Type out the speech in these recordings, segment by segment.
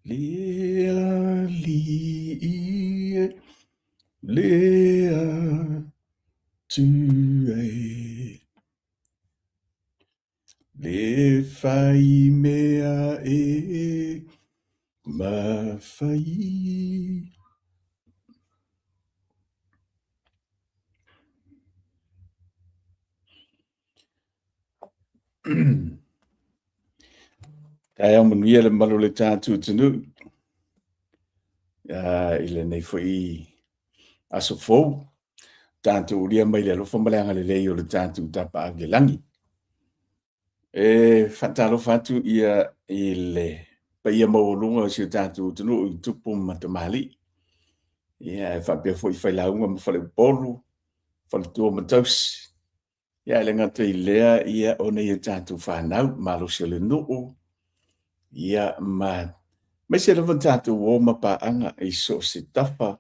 Le Alii e, le Atua e, Le fai mea e mafai. Taeao manuia le mamalu o le tatou atunuu i lenei foi aso fou, tatou ulia mai le alofa ma le agalelei o le tatou Tapaau i le Lagi. E faatalofa atu ia i le paia maualuga o si o tatou atunuu i tupu ma tamalii, ia e faapea foi failauga ma faleupolu, faletua ma tausi, ia e le gata i lea ia o nai a tatou fanau, malosi o le nuu, ia ma aemaise lava tatou o ma paaga i so o se tafa.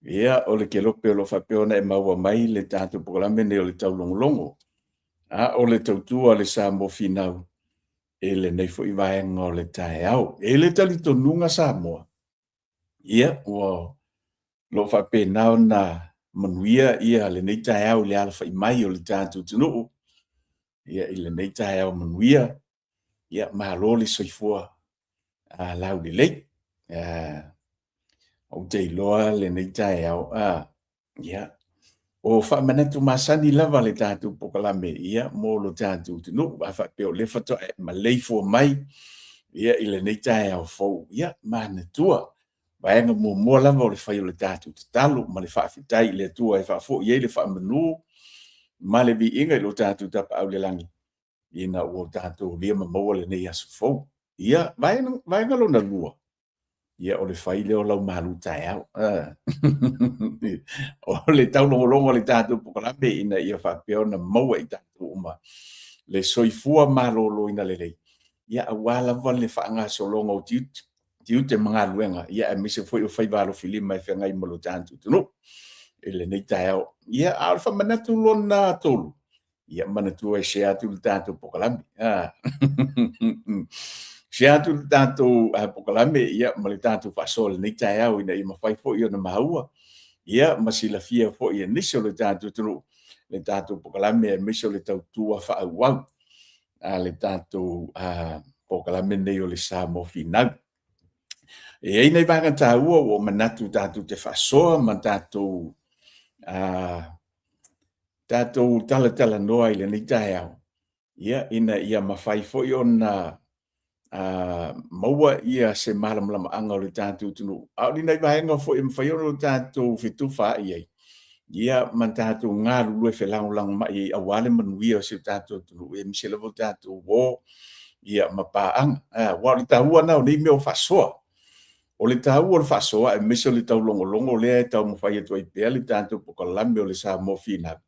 Ia, o le kelope o lo o faapea ona e maua mai le tatou polokalame lenei o le taulogologo, a o le tautua a le Samoa Finau i lenei foi vaega o le taeao. E i ai le talitonuga Samoa, ia, ua lo o faapena ona manuia ia lenei taeao i le alafai mai o le tatou atunuu, ia, i lenei taeao manuia, ia malo le soifua laulelei. Ou te iloa lenei taeao, ia, o faamanatu masani lava le tatou polokalame, ia, mo lo tatou atunuu. A faapea o lea faatoa e maleifua mai, ia, i lenei taeao fou, ia, manatua, vaega muamua lava o le fai o le tatou tatalo ma le faafetai i le Atua e faafoi ai le faamanu ma le viiga i lo tatou Tapaau i le Lagi, ina ua tatou aulia ma maua lenei aso fou. Ia, vaega lona lua, ia o le fai lea o lau malu taeao. O le taulogologo a le tatou polokalame ina ia faapea ona maua e i tatou uma le soifua maloloina lelei, ia aua lava le faagasologa o tiute ma galuega, ia aemaise foi o faiva alofilima e feagai ma lo tatou atunuu i lenei taeao. Ia, a o le faamanatu lona tolu, ia manatua e share atu le tatou polokalame. Share atu le tatou polokalame ia, ma le tatou faasoa i lenei taeao ina ia mafai foi ona maua ia, ma silafia foi e nisi o le tatou atunuu le tatou polokalame aemaise o le tautua faaauau a le tatou polokalame lenei o le Samoa Finau. E i ai nai vaega taua ua ou manatu tatou te faasoa ma tatou tatou talatalanoa i lenei taeao, ia, ina ia mafai foi ona maua ia se malamalamaaga o le tatou atunuu, a o ni nai vaega foi e mafai ona tatou fetufaai ai, ia, ma tatou galulue felagolagomai ai aua le manuia o si o tatou atunuu, aemaise lava o tatou uo, ia, ma paaga. Aua o le taua lena o nei mea o faasoa. O le taua o le faasoa aemaise o le taulogologo lea e taumafai atu ai pea le tatou polokalame o le Samoa Finau,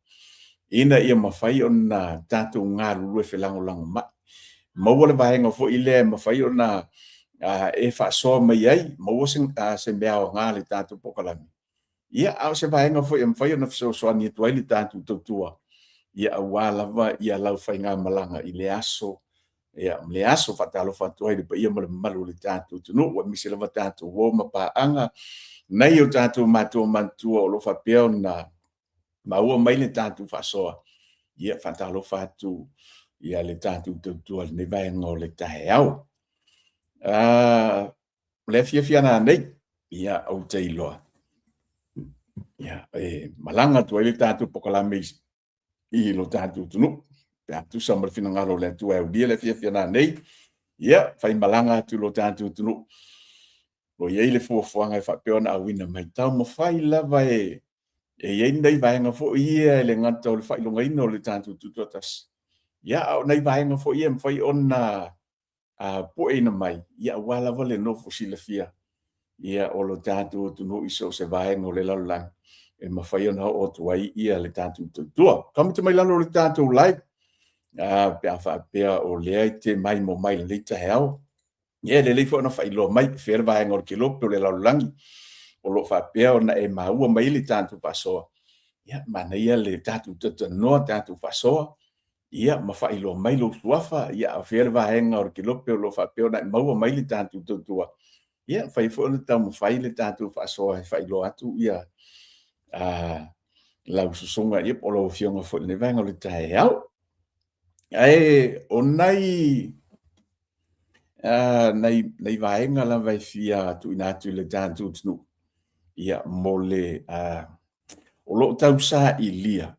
ina ia mafai ona tatou galulue felagolagomai, maua le vaega foi lea e mafai ona e faasoa mai ai, maua se mea aoga i le tatou polokalame. Ia, a o se vaega foi e mafai ona fesoasoani atu ai le tatou tautua, ia aua lava ia lau faigamalaga i lea aso, ia, ma lea aso. Faatalofa atu ai i le paia ma le mamalu o le tatou atunuu, aemaise lava tatou uo ma paaga, nai o tatou matua matutua o lo o faapea ona maua mai le tatou faasoa. Ia, faatalofa atu ia le tatou tautua i lenei vaega o le taeao. O le afiafi a nanei, ia, ou te iloa, ia, e malaga atu ai le tatou polokalame i lo tatou atunuu, pe a tusa ma le finagalo o le Atua e aulia le afiafi a nanei, ia, faimalaga atu i lo tatou atunuu, o i ai le fuafuaga e faapea ona auina mai, taumafai lava e i ai nai vaega foi ia e le gata o le faailogaina o le tatou Tutoatasi, ia, a o nai vaega foi ia e mafai ona pueina mai, ia aua lava le nofo silafia ia o lo tatou atunuu i so o se vaega o le lalolagi e mafai ona oo atu ai ia le tatou tautua. Kamute mai lalo o le tatou live, pe a faapea o lea e te maimoa mai i lenei taeao, ia e lelei foi ona faailoa mai po o fea le vaega o le kelope o le lalolagi o lo o faapea ona e maua mai ai le tatou faasoa. Ia, manaia le tatou talatalanoa, tatou faasoa. Ia, ma faailoa mai lou suafa, ia, a o fea le vaega o le kelope o lo o faapea ona e maua mai le tatou tautua. Ia, mafai foi ona taumafai le tatou faasoa e faailoa atu ia lau susuga ia po o lau afioga foi i lenei vaega o le taeao. Ae o nai nai vaega lava e fia tuuina atu i le tatou atunuu, ia, mo le o lo o tausailia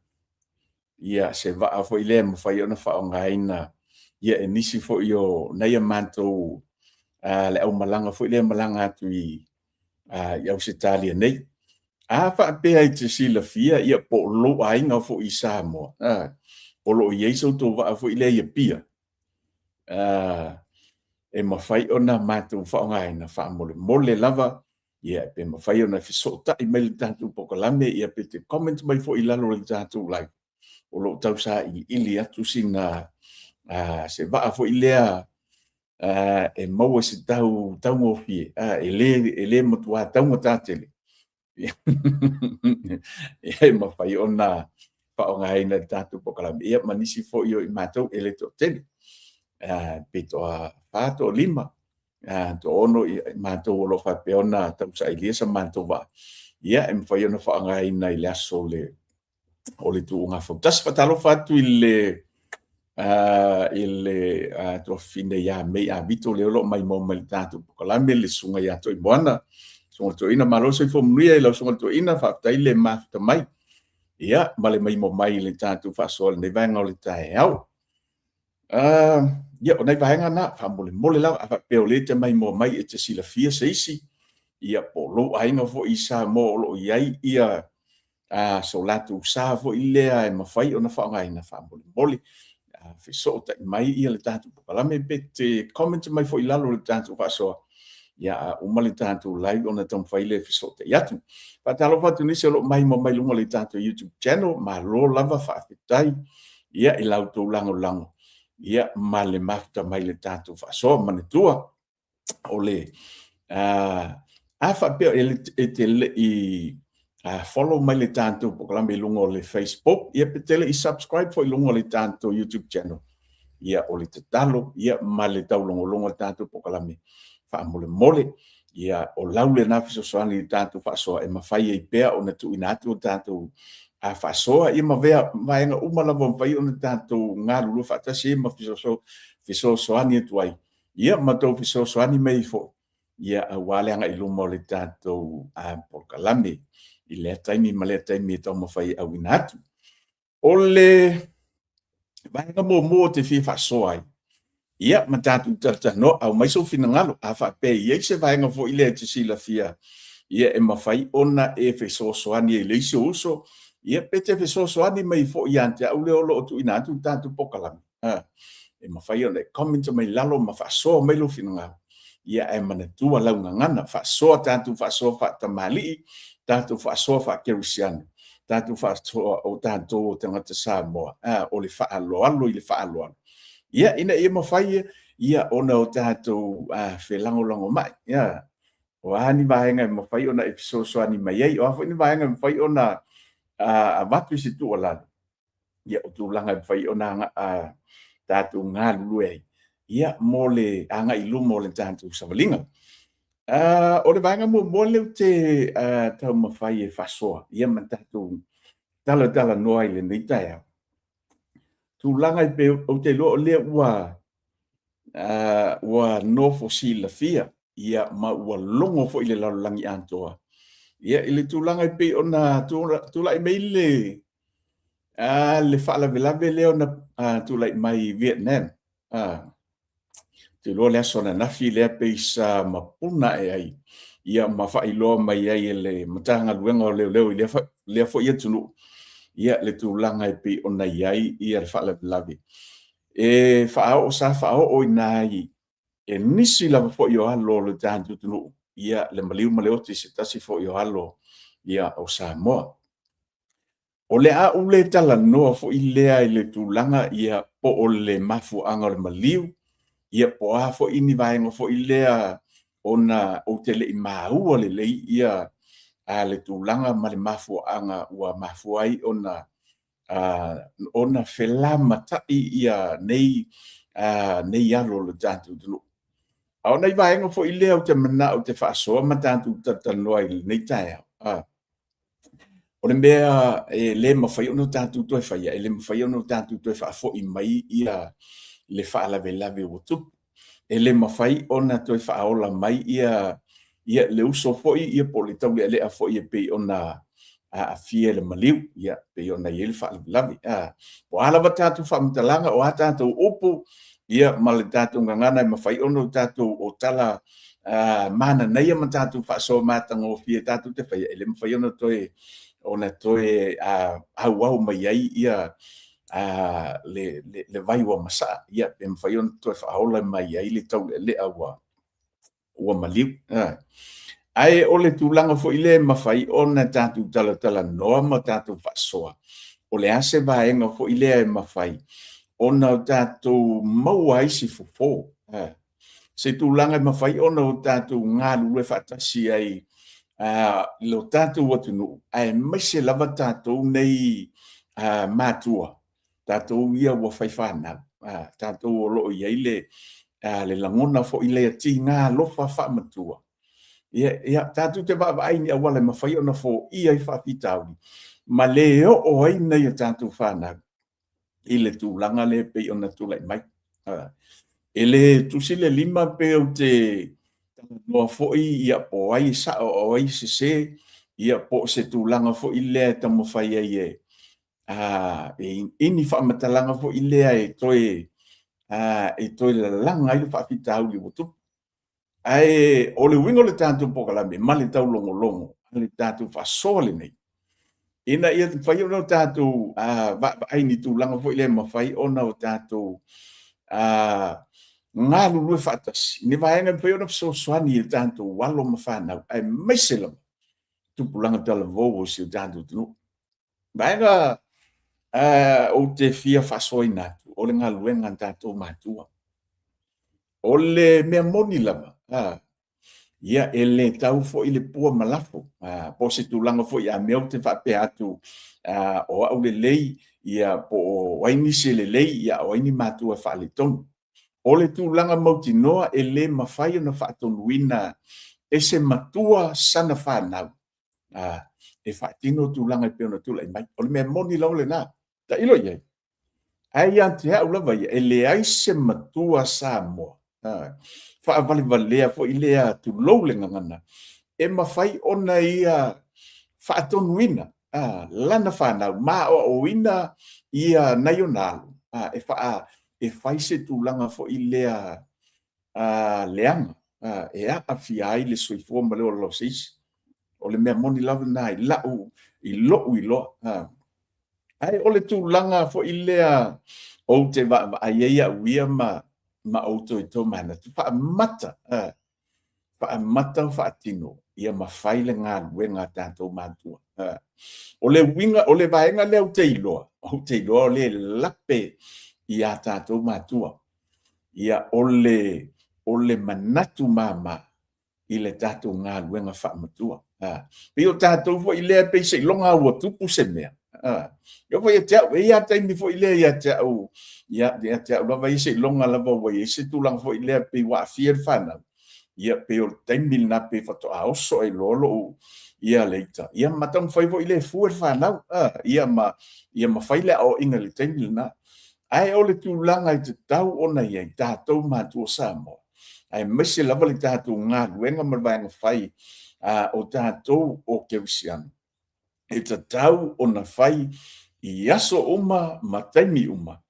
ia se vaa foi lea e mafai ona faaaogaina ia e nisi foi o nai a matou le aumalaga foi lea e malaga atu i Ausetalia nei. A faapea e te silafia ia po o lou aiga foi i Samoa, o lo o i ai so outou vaa foi lea i Apia, e mafai ona matou faaaogaina faamolemole lava, ia pe mafai ona fesootai mai i le tatou polokalame, ia pe te comment mai foi i lalo o le tatou live, o lo o tausailiili atu sina se vaa foi lea e maua i se tau taugofie, e le matua taugata tele, e mafai ona faaaogaina i le tatou polokalame, ia ma nisi foi o i matou e le toatele, pe toafa, toalima, toaono i matou o lo o faapea ona tausailia sa matou vaa, ia e mafai ona faaaogaina i le aso o le tuuga fautasi. Faatalofa atu i le tuafafine ia May Avito, lea o lo o maimoa mai i le tatou polokalame, le susuga ia Toimoana, susuga i le Toeaina, malo le soifua manuia i lau susuga i le Toeaina, faafetai le mafuta mai, ia, ma le maimoa mai i le tatou faasoa i lenei vaega o le taeao. Ia, o nai vaega na, faamolemole lava, a faapea o lea e te maimoa mai e te silafia se isi, ia po o lou aiga foi i Samoa o lo o i ai ia so latou sa foi lea e mafai ona faaaogaina, faamolemole, fesootai mai ia le tatou polokalame pe te comment mai foi i lalo o le tatou faasoa, ia a uma le tatou live ona taumafai lea e fesootai atu. Faatalofa atu i nisi o lo o maimoa mai luga o le tatou YouTube channel, malo lava faafetai ia i la outou lagolago ia ma le mafuta mai i le tatou faasoa. Manatua, o le a faapea e te le i follow mai le tatou polokalame i luga o le Facebook, ia pe te le i subscribe foi i luga o le tatou YouTube channel, ia o le tatalo ia ma le taulogologo o le tatou polokalame faamolemole, ia o lau lena fesoasoani i le tatou faasoa e mafai ai pea ona tuuina atu o tatou faasoa ia ma vaega uma lava o mafai ona tatou galulue faatasi ai ma fesoasoani atu ai, ia ma tou fesoasoani mai foi ia aua le agai i luma o le tatou polokalame i lea taimi ma lea taimi e taumafai e auina atu. O le vaega muamua ou te fia faasoa ai, ia ma tatou talatalanoa, aumai sou finagalo, a faapea e i ai se vaega foi lea e te silafia, ia e mafai ona e fesoasoani ai i le isi ou uso, ia pe te fesoasoani mai foi ia te au lea o lo o tuuina atu le tatou polokalame. E mafai ona e comment mai lalo ma faasoa mai lou finagalo, ia ae manatua lau gagana, faasoa tatou faasoa faatamalii, tatou faasoa faakerisiano, tatou faasoa o tatou o tagata Samoa, o le faaaloalo i le faaaloalo, ia ina ia mafai ia ona o tatou felagolagomai, ia o a ni vaega e mafai ona e fesoasoani mai ai, o a foi ni vaega e mafai ona avatu i se tuualalo, ia o tulaga e mafai ona tatou galulue ai ia mo le agai i luma o le tatou savaliga. O le vaega muamua lea ou te taumafai e faasoa ia ma tatou talatalanoa i lenei taeao, tulaga e pei ou te iloa o lea ua ua nofo silafia ia ma ua logo foi i le lalolagi atoa ia i le tulaga e pei ona tulai mai le le faalavelave lea ona tulai mai i Vietnam. Ou te iloa le aso ananafi lea pei sa mapuna ae ai ia ma faailoa mai ai e le Matagaluega o Leoleo i lea foi atunuu ia le tulaga e pei ona i ai ia le faalavelave. E faaoo, sa faaooina ai e nisi lava foi o alo o le tatou atunuu ia le maliu ma le oti i se tasi foi o alo ia o Samoa. O le a ou le talanoa foi lea i le tulaga ia po o le mafuaaga o le maliu, ia po o a foi ni vaega foi lea ona ou te le i maua lelei ia le tulaga ma le mafuaaga ua mafua ai ona ona felamata'i ia nei nei alo o le tatou atunuu. A o nai vaega foi lea ou te manao ou te faasoa ma tatou talatalanoa i lenei taeao, o le mea e le mafai ona tatou toe faia, e le mafai ona tatou toe faafoi mai ia le faalavelave ua tupu. E le mafai ona toe faaola mai ia le uso foi ia po o le taulealea foi e pei ona aafia i le maliu, ia pei ona i ai le faalavelave. O a lava tatou faamatalaga, o a tatou upu, ia ma le tatou gagana e mafai ona tatou o tala mananaia ma tatou faasoa matagofie tatou te faia, e le mafai ona toe auau mai ai ia le vai ua masaa, ia pe mafai ona toe faaola mai ai le taulealea ua maliu. Ae o le tulaga foi lea e mafai ona tatou talatalanoa ma tatou faasoa, o le a se vaega foi lea e mafai ona tatou maua ai se fofo, se tulaga e mafai ona o tatou galulue faatasi ai lo tatou atunuu, aemaise lava tatou nei matua, tatou ia ua fai fanau, tatou o lo o i ai le lagona foi lea tiga alofa faamatua, ia tatou te vaavaai i ni auala e mafai ona foia ai faafitauli ma le oo ai nai a tatou fanau i le tulaga lea e pei ona tulai mai. E le tusi le lima pe ou te talanoa foi ia po o ai e sao a o ai e sese, ia po o se tulaga foi lea e taumafai ai e i ni faamatalaga foi lea e toe lalaga ai le faafitauli ua tupu. Ae o le uiga o le tatou polokalame ma le taulogologo ma le tatou faasoa lenei, ina ia mafai ona tatou vaavaai i ni tulaga foi lea e mafai ona o tatou galulue faatasi, ni vaega e mafai ona fesoasoani i tatou alo ma fanau, aemaise lava tupulaga talavou o si o tatou atunuu. Vaega ou te fia faasoaina atu, o le galuega a tatou matua. O le mea moni lava, ia e le tau foi le pua ma lafo, po o se tulaga foi a mea ou te faapea atu, o au lelei, ia po o ai nisi e lelei, ia o ai ni matua e faaletonu. O le tulaga mautinoa e le mafai ona faatonuina e se matua sana fanau e faatino tulaga e pei ona tulai mai. O le mea moni lava lena. Tailo i ai. Ae ia te au lava ia, e leai se matua Samoa faavalevalea foi lea, tulou le gagana, e mafai ona ia faatonuina lana fanau ma aoaoina ia nai ona alo e fai se tulaga foi lea leaga e aafia ai le soifua ma le ola o se isi. O le mea moni lava lena i lau i lou iloa. Ae o le tulaga foi lea ou te vaavaai ai au ia ma ou toe tomanatu, faamata, faamata ona faatino ia ma fai le galuega a tatou matua. O le uiga, o le vaega lea ou te iloa, o le lape ia tatou matua. Ia o le manatu mama i le tatou galuega faamatua. Pei o tatou foi lea pei seiloga lava ua tupu se mea. E oo foi ia te au, e i ai lava taimi foi lea ia te au, ia te au lava ia seiloga lava ua i ai se tulaga foi lea pei ua aafia le fanau, ia pei o le taimi lena pei faatoa oso ai loa lou ia le ita, ia ma taumafai foi lea e fue le fanau, ia ma ia ma fai le aoaiga i le taimi lena. Ae o le tulaga e tatau ona i ai tatou matua Samoa, aemaise lava le tatou galuega ma le vaega fai o tatou o kerisiano, e tatau ona fai i aso uma ma taimi uma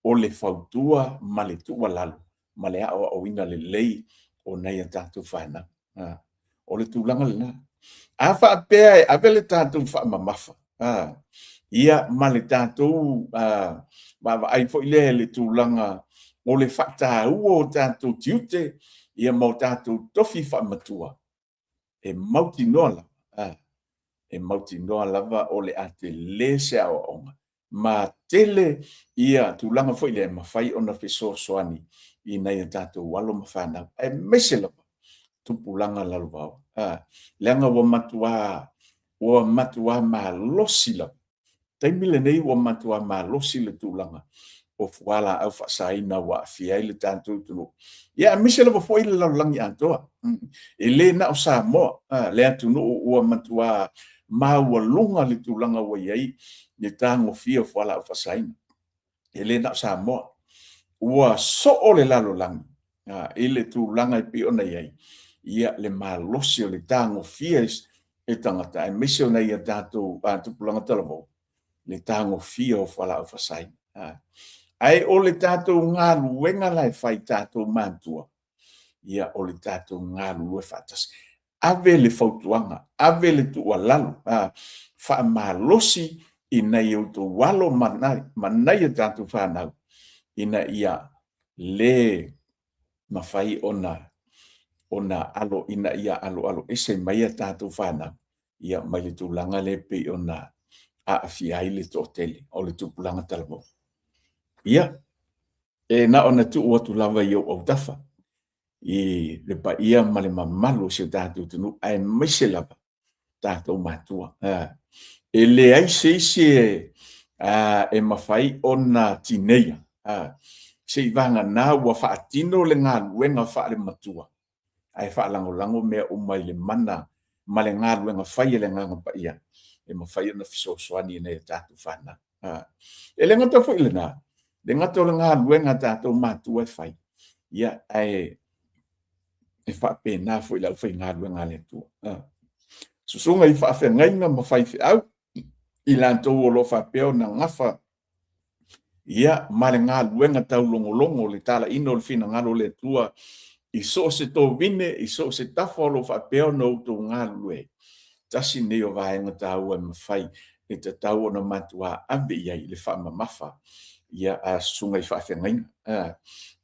o le fautua ma le tuualalo ma le aoaoina lelei o nai a tatou fanau. O le tulaga lena. A faapea e ave le tatou faamamafa, ia ma le tatou vaavaai foi lea i le tulaga o le faataua o tatou tiute ia ma o tatou tofi faamatua, e mautinoa lava, e mautinoa lava o le a tele se aoaoga ma tele ia tulaga foi lea e mafai ona fesoasoani i nai a tatou alo ma fanau, aemaise lava tupulaga lalovaoa. Leaga ua matua malosi lava. Taimi lenei ua matua malosi le tulaga o fualaau faasaina ua aafia ai le tatou atunuu, ia aemaise lava foi le lalolagi atoa. E le na o Samoa le atunuu ua matua maualuga le tulaga ua i ai le tagofia o fualaau faasaina. E le na o Samoa, ua soo le lalolagi i le tulaga e pei ona i ai ia le malosi o le tagofia e tagata aemaise o nai a tatou tupulaga talavou le tagofia o fualaau faasaina. Ae o le tatou galuega la e fai tatou matua, ia o le tatou galulue faatasi. Ave le fautuaga, ave le tuualalo, faamalosi i nai o outou alo ma nai a tatou fanau ina ia le mafai ona alo ina ia aloaloese mai a tatou fanau ia mai le tulaga lea e pei ona aafia ai le toatele o le tupulaga talavou. Ia, e na ona tuu atu lava i ou autafa i le paia ma le mamalu o si o tatou atunuu, aemaise lava tatou matua. E leai se isi e mafai ona tineia, seivagana ua faatino le galuega faale-matua, ae faalagolago mea uma i le mana ma le galuega fai a le Agaga Paia e mafai ona fesoasoani i nai a tatou fanau. E le gata foi i lena, e le gata o le galuega a tatou matua e fai, ia, ae e faapena foi le aufaigaluega a le Atua. Susuga i faafeagaiga ma faifeau, i latou o lo o faapea ona gafa ia ma le galuega taulogologo, le talaiina o le finagalo o le Atua i so o se tovine, i so o se tafa o lo o faapea ona outou galulue ai, tasi lenei o vaega taua e mafai e tatau ona matua ave i ai le faamamafa ia a susuga i faafeagaiga.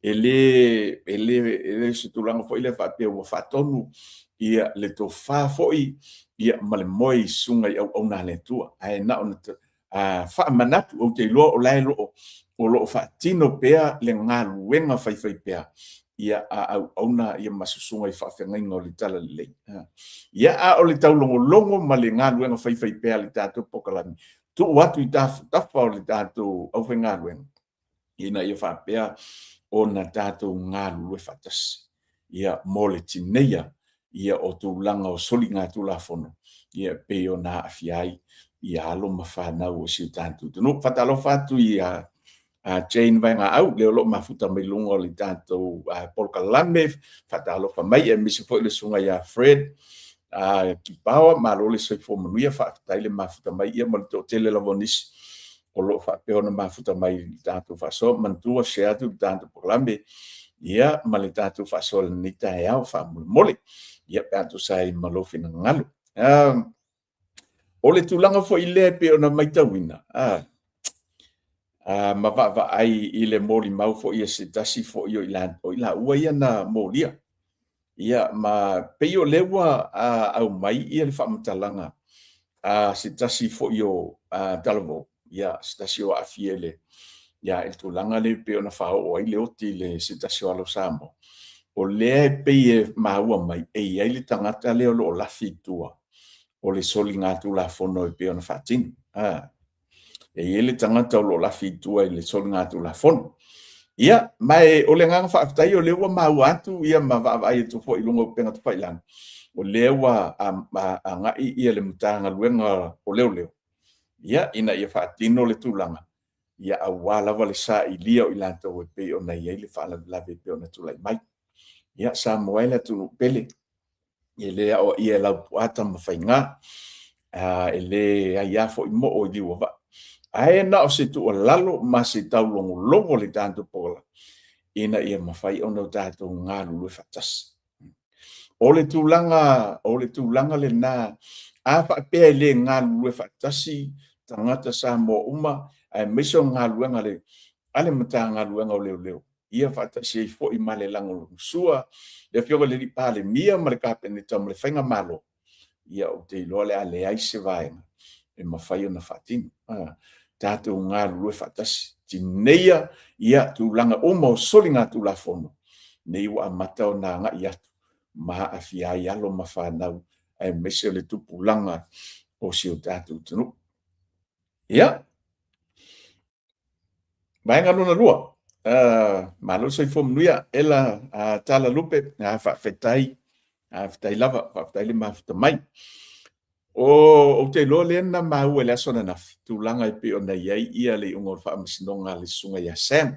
E le o se tulaga foi lea faapea ua faatonu ia le tofa foi ia ma le moe i susuga i auauna a le Atua, ae na ona faamanatu, ou te iloa o la e o lo o faatino pea le galuega faifaipea ia a auauna ia ma susuga i faafeagaiga o le Talalelei. Ia, a o le taulogologo ma le galuega faifaipea a le tatou polokalame, tuu atu i tafatafa o le tatou aufaigaluega, ina ia faapea ona tatou galulue faatasi ia mo le tineia ia o tulaga o soligatulafono ia pei ona aafia ai ia alo ma fanau o si o tatou atunuu. Faatalofa atu ia Jane Vaegaau, lea o lo o mafuta mai luga o le tatou polokalame, faatalofa mai, aemaise foi le susuga ia Fred Kipawa, malo le soifua manuia, faafetai le mafuta mai, ia ma le toatele lava o nisi o lo o faapea ona mafuta mai i le tatou faasoa. Manatua, share atu le tatou polokalame ia ma le tatou faasoa i lenei taeao faamolemole, ia pe a tusa ai ma lou finagalo. O le tulaga foi lea e pei ona matauina, ma vaavaai i le molimau foi a se tasi foi o i laua ia na molia. Ia, ma pei o lea ua aumai ia le faamatalaga a se tasi foi o talavou, ia, se tasi o aafia i le, ia, i le tulaga lea pei ona faaoo ai le oti i le se tasi o alo o Samoa. O lea e pei e maua mai e i ai le tagata lea o lo o lafi i tua o le soligatulafono e pei ona faatino. E i ai le tagata o lo o lafi i tua i le soligatulafono. Ia, ma e, o le agaga faafetai o lea ua maua atu ia ma vaavaai atu foi i luga o upega tafailagi, o lea ua agai ia le Matagaluega o Leoleo, ia, ina ia faatino le tulaga, ia aua lava le sailia o i latou e pei ona i ai le faalavelave e pei ona tulai mai. Ia, Samoa e le atunuu pele, e le aoaia e Laupua Tamafaiga, e le aia foi moo i liuavaa. Ae na o se tuualalo ma se taulogologo le tatou pola, ina ia mafai ona tatou galulue faatasi. O le tulaga, o le tulaga lena, a faapea e le galulue faatasi tagata Samoa uma, aemaise o galuega a le Matagaluega o Leoleo, ia faatasi ai foi ma le lagolagosua le Afioga i le Palemia ma le Kapeneta ma le Faigamalo, ia ou te iloa o le a leai se vaega e mafai ona faatino. Tatou galulue faatasi, tineia ia tulaga uma o soligatulafono nei ua amata ona agai atu ma aafia ai alo ma fanau aemaise o le tupulaga o si o tatou atunuu. Ia, Vaega lona lua, malo le soifua manuia, ela Tala Lupe, faafetai, faafetai lava, faafetai le mafuta mai. O, ou te iloa lea na maua i le aso ananafi, tulaga e pei ona i ai ia le iuga o le faamasinoga a le susuga ia Sam.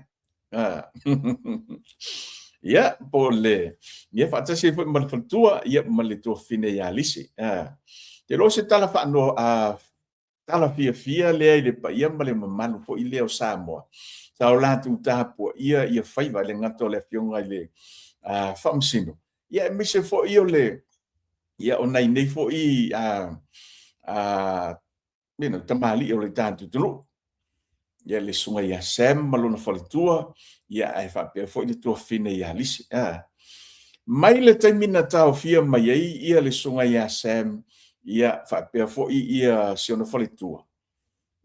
Ia, po o le, ia faatasi ai foi ma le faletua, ia ma le tuafafine ia Lisi. Te iloa o se tala faanoa, tala fiafia lea i le paia ma le mamalu foi lea o Samoa, sa o latou tapuaia ia faiva e le gata o le afioga i le Faamasino, ia aemaise foi o le, ia o nai nei foi you know, tamalii o le tatou atunuu. Ia le susuga ia Sam ma lona faletua, ia ae faapea foi le tuafafine ia Lisi. Mai le taimi na taofia mai ai ia le susuga ia Sam, ia faapea foi ia si ona faletua,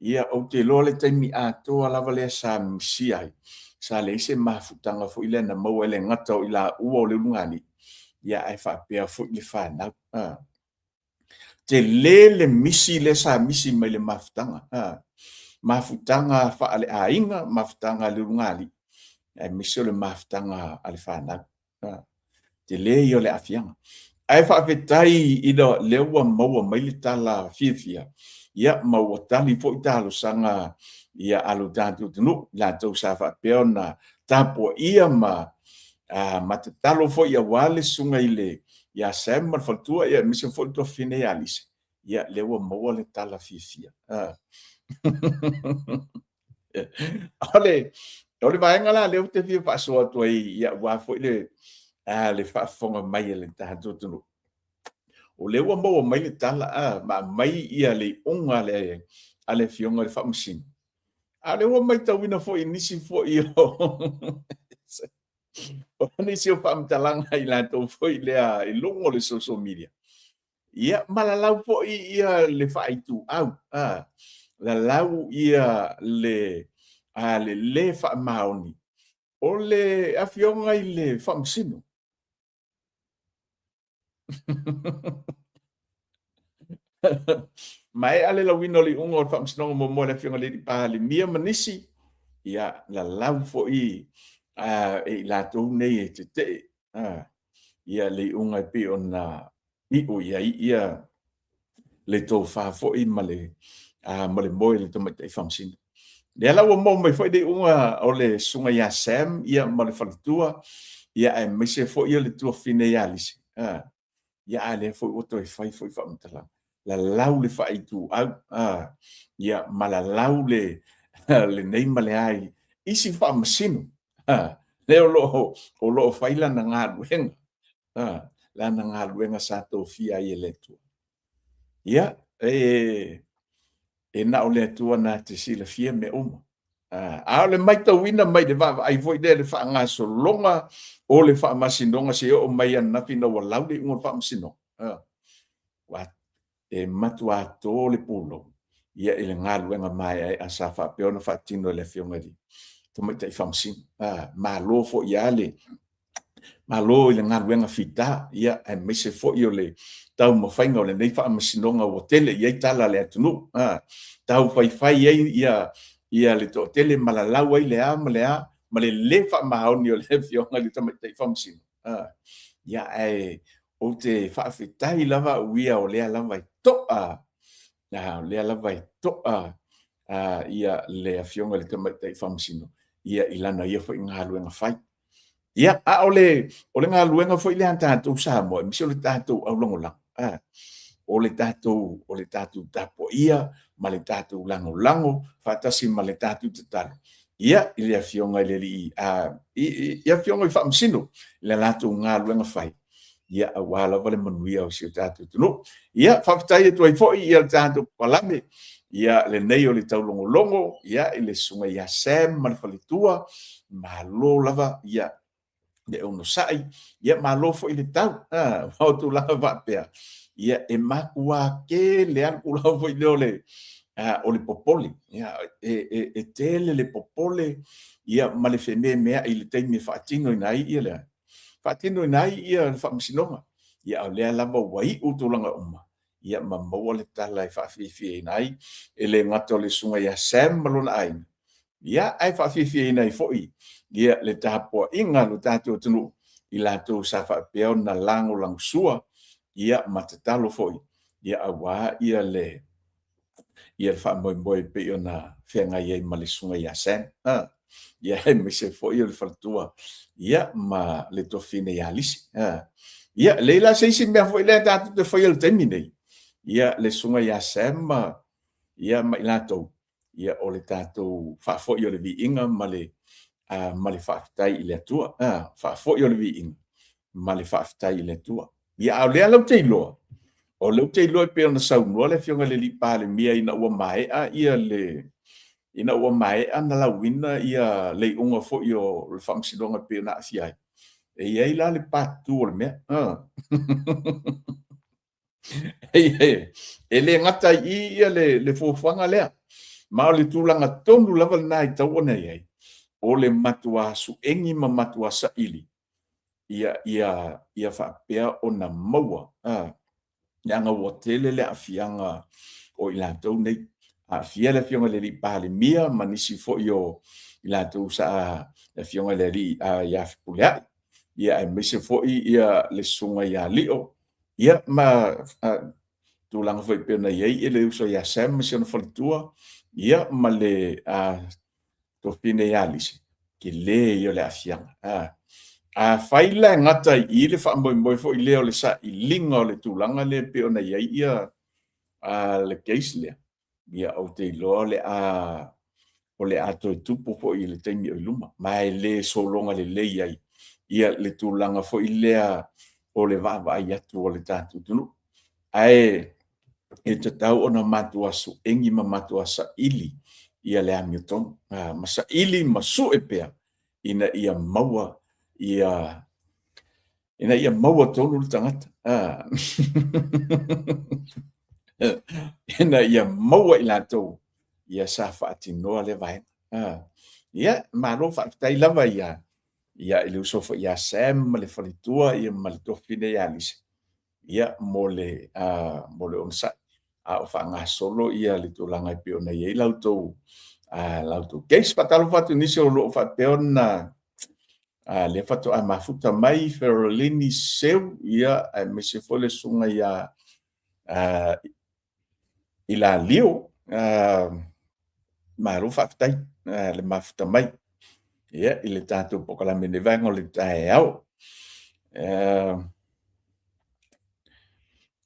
ia ou te iloa le taimi atoa lava lea sa misia ai, sa leai se mafutaga foi lea na maua e le gata o i laua o le ulugalii, ia ae faapea foi le fanau. Tele le misi lea sa misi mai le mafutaga, mafutaga faale-aiga, mafutaga a le ulugalii, aemaise o le mafutaga a le fanau. Tele ia o le aafiaga. Ae faafetai ina lea ua maua mai le tala fiafia, ia ma ua tali foi talosaga ia a lo tatou atunuu, i latou sa faapea ona tapuaia ma ma tatalo foi aua le susuga i le ia Sam ma le faletua, ia aemaise foi le tuafafine ia Lisa, ia lea ua maua le tala fiafia. O le vaega la lea ou te fia faasoa atu ai, ia aua foi le, le faafofoga mai a le tatou atunuu. O lea ua maua mai le tala, ma aumai ia le iuga a le afioga i le Faamasino. A o lea ua matauina foi i nisi foi o o nisi o faamatalaga i latou foi lea i luga o le social media, ia ma lalau foi ia le faaituau, lalau ia le, le lē faamaoni o le afioga i le Faamasino. Maea le lauina o le iuga o le Faamasinoga muamua a le Afioga i le Palemia ma nisi, ia lalau foi e i latou nei e tetee ia le iuga e pei ona iu i ai ia le tofa foi ma le, ma le moe i le tamaitai faamasino. Lea la ua maua mai foi le iuga o le susuga ia Sam ia ma le faletua, ia aemaise foi o le tuafafine ia Lisi. Ia a lea foi ua toe fai foi faamatalaga. Lalau le faaituau, ia ma lalau le, lenei ma le ai isi faamasino, lea o lo o fai lana galuega, lana galuega sa tofia ai e le Atua. Ia, e na o le Atua na te silafia mea uma. A o le matauina mai le vaavaai foi lea i le faagasologa o le faamasinoga seia oo mai ananafi ina ua lau le iuga o le faamasinoga, ua e matuā to le pulou ia i le galuega maeaea sa faapea ona faatino e le Afioga i le Tamaitai Faamasino. Malo foi lava le Malo i le galuega fita, ia, aemaise foi o le taumafaiga o lenei faamasinoga ua tele i ai tala a le atunuu, tau faifai ai ia, ia le toatele ma lalau ai le a ma le a, ma le lē faamaoni o le Afioga i le Tamaitai Faamasino. Ia, ae ou te faafetai lava au ia o lea lava e to'a, o lea lava e to'a ia le Afioga i le Tamaitai Faamasino ia i lana ia foi galuega fai. Ia, a o le, o le galuega foi lea a tatou Samoa, aemaise o le tatou aulagolago, o le tatou, o le tatou tapuaia ma le tatou lagolago faatasi ma le tatou tatalo, ia, i le Afioga i le Alii, i, i Afioga i Faamasino, i le latou galuega fai, ia, aua lava le manuia o si o tatou atunuu. Ia, faafetai atu ai foi ia le tatou palame, ia, lenei o le taulogologo, ia, i le susuga ia Sam ma le faletua, malo lava, ia, le onosai, ia, malo foi le tau, o tulaga faapea, ia, e matua tele lava le tulaga foi lea o le, o le popole, ia, e tele le popole, ia, ma le fememeai i le taimi e faatinoina ai ia le, faatinoina ai ia le faamasinoga. Ia, a o lea lava ua iu tulaga uma, ia ma maua le tala e faafiafiaina ai, e le gata o le susuga ia Sam ma lona aiga, Ia, ae faafiafiaina ai foi ia le tapuaiga a lo tatou atunuu i latou sa faapea ona lagolagosua ia ma tatalo foi ia aua ia le ia le faamoemoe e pei ona feagai ai ma le susuga ia Sam. Ia aemaise foi o le faletua ia ma le tuafafine ia Lisi. Ia, leai la se isi mea foi lea tatou te faia i le taimi nei, ia le susuga ia Sam ia ma i latou, ia o le tatou faafoi o le viiga ma le ma le faafetai i le Atua. Faafoi o le viiga ma le faafetai i le Atua. Ia, a o lea la ou te iloa, o lea ou te iloa e pei ona saunoa le Afioga i le Palemia ina ua maea ia le ina ua maea ona lauina ia le iuga foi o le faamasinoga e pei ona aafia ai, e i ai la le part 2 o le mea. E le gata i i ia le fuafuaga lea, ma o le tulaga tonu lava lena e tatau ona i ai, o le matuā suegi ma matuā saili ia, ia, ia faapea ona maua, leaga ua tele le aafiaga o i latou nei. Aafia le Afioga i le alii Palemia ma nisi foi o i latou sa, le Afioga i le alii ia Fepuleai, ia aemaise foi ia le Susuga ia Lio, ia ma tulaga foi pei ona i ai le uso ia Sam ma si ona faletua, ia ma le tuafafine ia Lisi, tele ia o le aafiaga. Afai la e gata i i le faamoemoe foi lea o le sailiga o le tulaga lea e pei ona i ai ia le case lea, ia ou te iloa o le a toe tupu foi i le taimi o i luma, ma e le sologa lelei ai ia le tulaga foi lea o le vaavaai atu o le tatou atunuu. Ae e tatau ona matua suegi ma matua saili ia le amiotonu, ma saili ma sue pea ina ia maua ia ina ia maua tonu le tagata. Ina ia maua i latou ia sa faatinoa lea vaega. Ia, malo faafetai lava ia ia i le uso foi ia Sam ma le faletua ia ma le tuafafine ia Lisa ia mo le mo le onosai a o faagasolo ia le tulaga e pei ona i ai la outou la outou case. Faatalofa atu i nisi o lo o faapea ona lea faatoa mafuta mai Ferolini Seu, ia aemaise foi le susuga ia Ilalio, malo faafetai le mafuta mai ia i le tatou polokalame i lenei vaega o le taeao.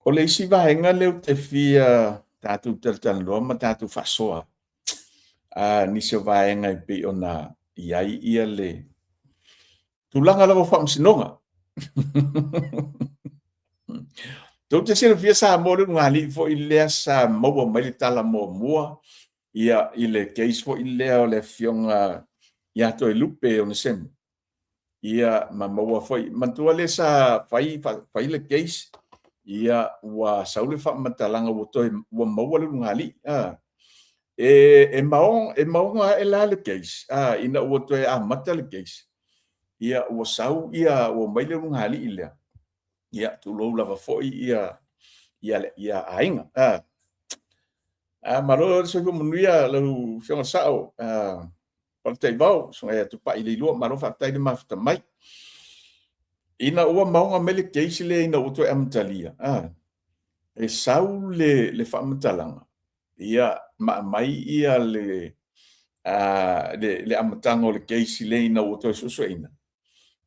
O le isi vaega lea ou te fia tatou talatalanoa ma tatou faasoa, nisi o vaega e pei ona i ai ia le tulaga lava o faamasinoga. Tou te silafia Samoa le ulugalii foi lea sa maua mai le tala muamua ia i le case foi lea o le afioga ia Toelupe Onesemo. Ia ma maua foi, manatua lea sa fai, fai le case, ia ua sau le faamatalaga ua toe ua maua le ulugalii. E, e maoga, e maoga ae la le case, ina ua toe amata le case, ia ua sau ia ua mai le ulugalii lea, ia tulou lava foi ia ia ia aiga. Malo le soifua manuia lau Afioga Sao, Faletaivao, Susuga ia Tupai Leilua, malo faafetai le mafuta mai. Ina ua maoga mai le case lea ina ua toe amatalia, e sau le, le faamatalaga, ia ma aumai ia le, le, le amataga o le case lea ina ua toe suesueina,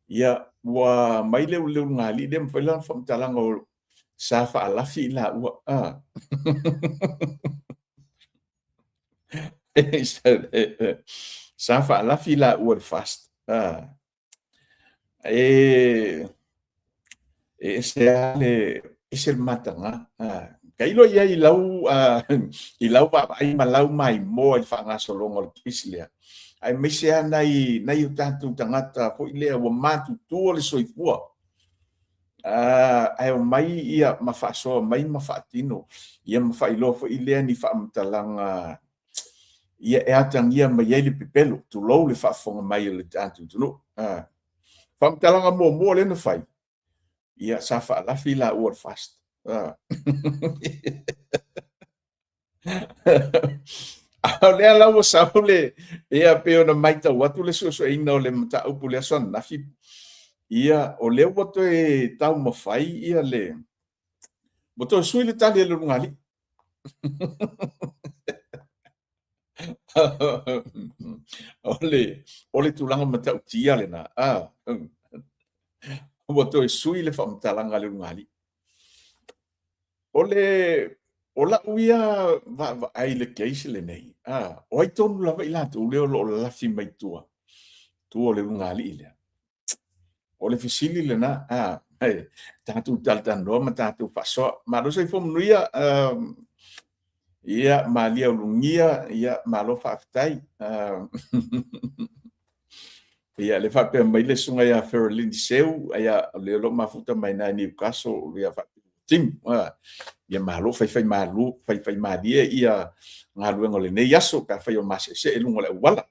ia ua mai le le ulugalii lea ma fai lana faamatalaga o sa faalafi i laua. Sa faalafi laua i le FAST. E e ese lava le ese le mataga. Tailo i ai i lau i lau vaavaai ma lau maimoa i le faagasologa o le case lea, aemaise lava nai nai o tatou tagata foi lea ua matutua le soifua, ae omai ia ma faasoa mai ma faatino ia ma faailoa foi lea ni faamatalaga ia e atagia mai ai le pepelo, tulou le faafofoga mai o le tatou atunuu. Faamatalaga muamua lea na fai, ia sa faalafi laua le FAST. A o lea la ua sau le, ia pei ona matau atu le suesueina o le mataupu i le aso ananafi, ia o lea ua toe taumafai ia le, ua toe sui le tali a le ulugalii. O le tulaga matautia lena, a, ua toe sui le faamatalaga a le ulugalii. O le o lau ia vaavaai i le case lenei, a, o ai tonu lava i latou lea o lo o lalafi mai tua, tua o le ulugalii lea? O le fesili lena, a, e tatou talatalanoa ma tatou faasoa. Malo soifua manuia, ia, Malia Ulugia, ia, malo faafetai. Ia, le faapea mai le susuga ia Ferolyn Seu, ia, o le o lo o mafuta mai na i Newcastle, ia, timu, ia, malo faifai malu, faifai malie ia galuega o lenei aso, pe afai o maseesee i luga o le auala.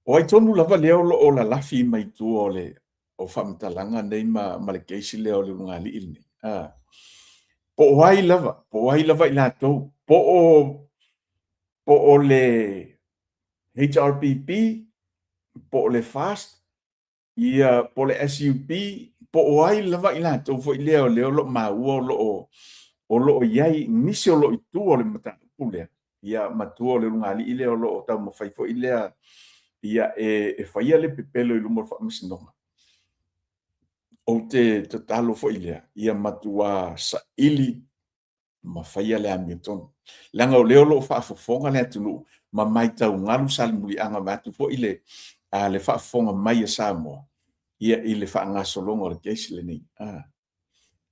O ai tonu lava lea o lo o lalafi mai tua o le o faamatalaga nei ma, ma le case lea o le ulugalii lenei? Po o ai lava, po o ai lava i latou, po o le HRPP, po o le FAST, ia po o le SUP, po o ai lava i latou foi lea o lea o lo o maua o lo o i ai nisi o lo o i tua o le mataupu lea, ia ma tua o le ulugalii lea o lo o taumafai foi lea ia e faia le pepelo i luma o le faamasinoga. Ou te tatalo foi lea, ia matua saili ma faia le amiotonu. Leaga o lea o lo o faafofoga le atunuu ma matau galu salimuliaga vaeatu foi le, a, le faafofoga mai a Samoa ia i le faagasologa o le case lenei. A.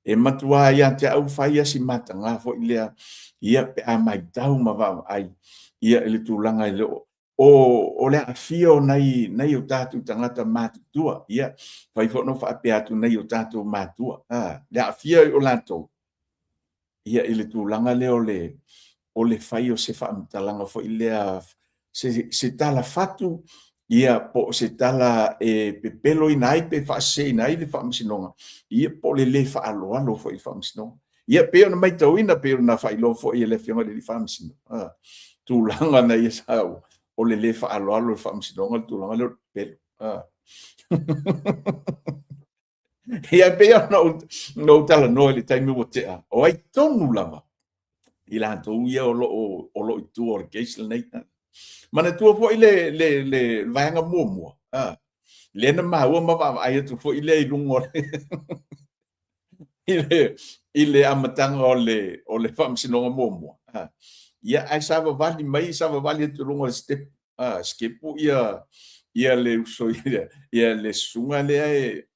E matua ia te au fai lava si mataga foi lea ia pe a matau ma vaavaai ia i le tulaga e le o o le aafia o nai nai o tatou tagata matutua ia fai foi ona faapea atu nai o tatou matua a le aafia o latou ia i le tulaga lea o le fai o se faamatalaga foi lea se tala fatu ia po o se tala e pepeloina ai pe faaseseina ai le faamasinoga ia po o le lē faaaloalo foi i le faamasinoga. Ia pei ona matauina pei ona faailoa foi e le Afioga i le Faamasino tulaga na ia sau o le lē faaaloalo i le faamasinoga le tulaga lea o le pepelo. Ia pei ona ou talanoa i le taimi ua tea, o ai tonu lava i latou ia o lo o i tua o le case lenei. Manatua foi le vaega muamua, lea na maua ma vaavaai atu foi lea i luga o le i le amataga o le faamasinoga muamua. Ia, ae savavali mai, savavali atu i luga o le step, sikepu ia le uso ia le susuga lea e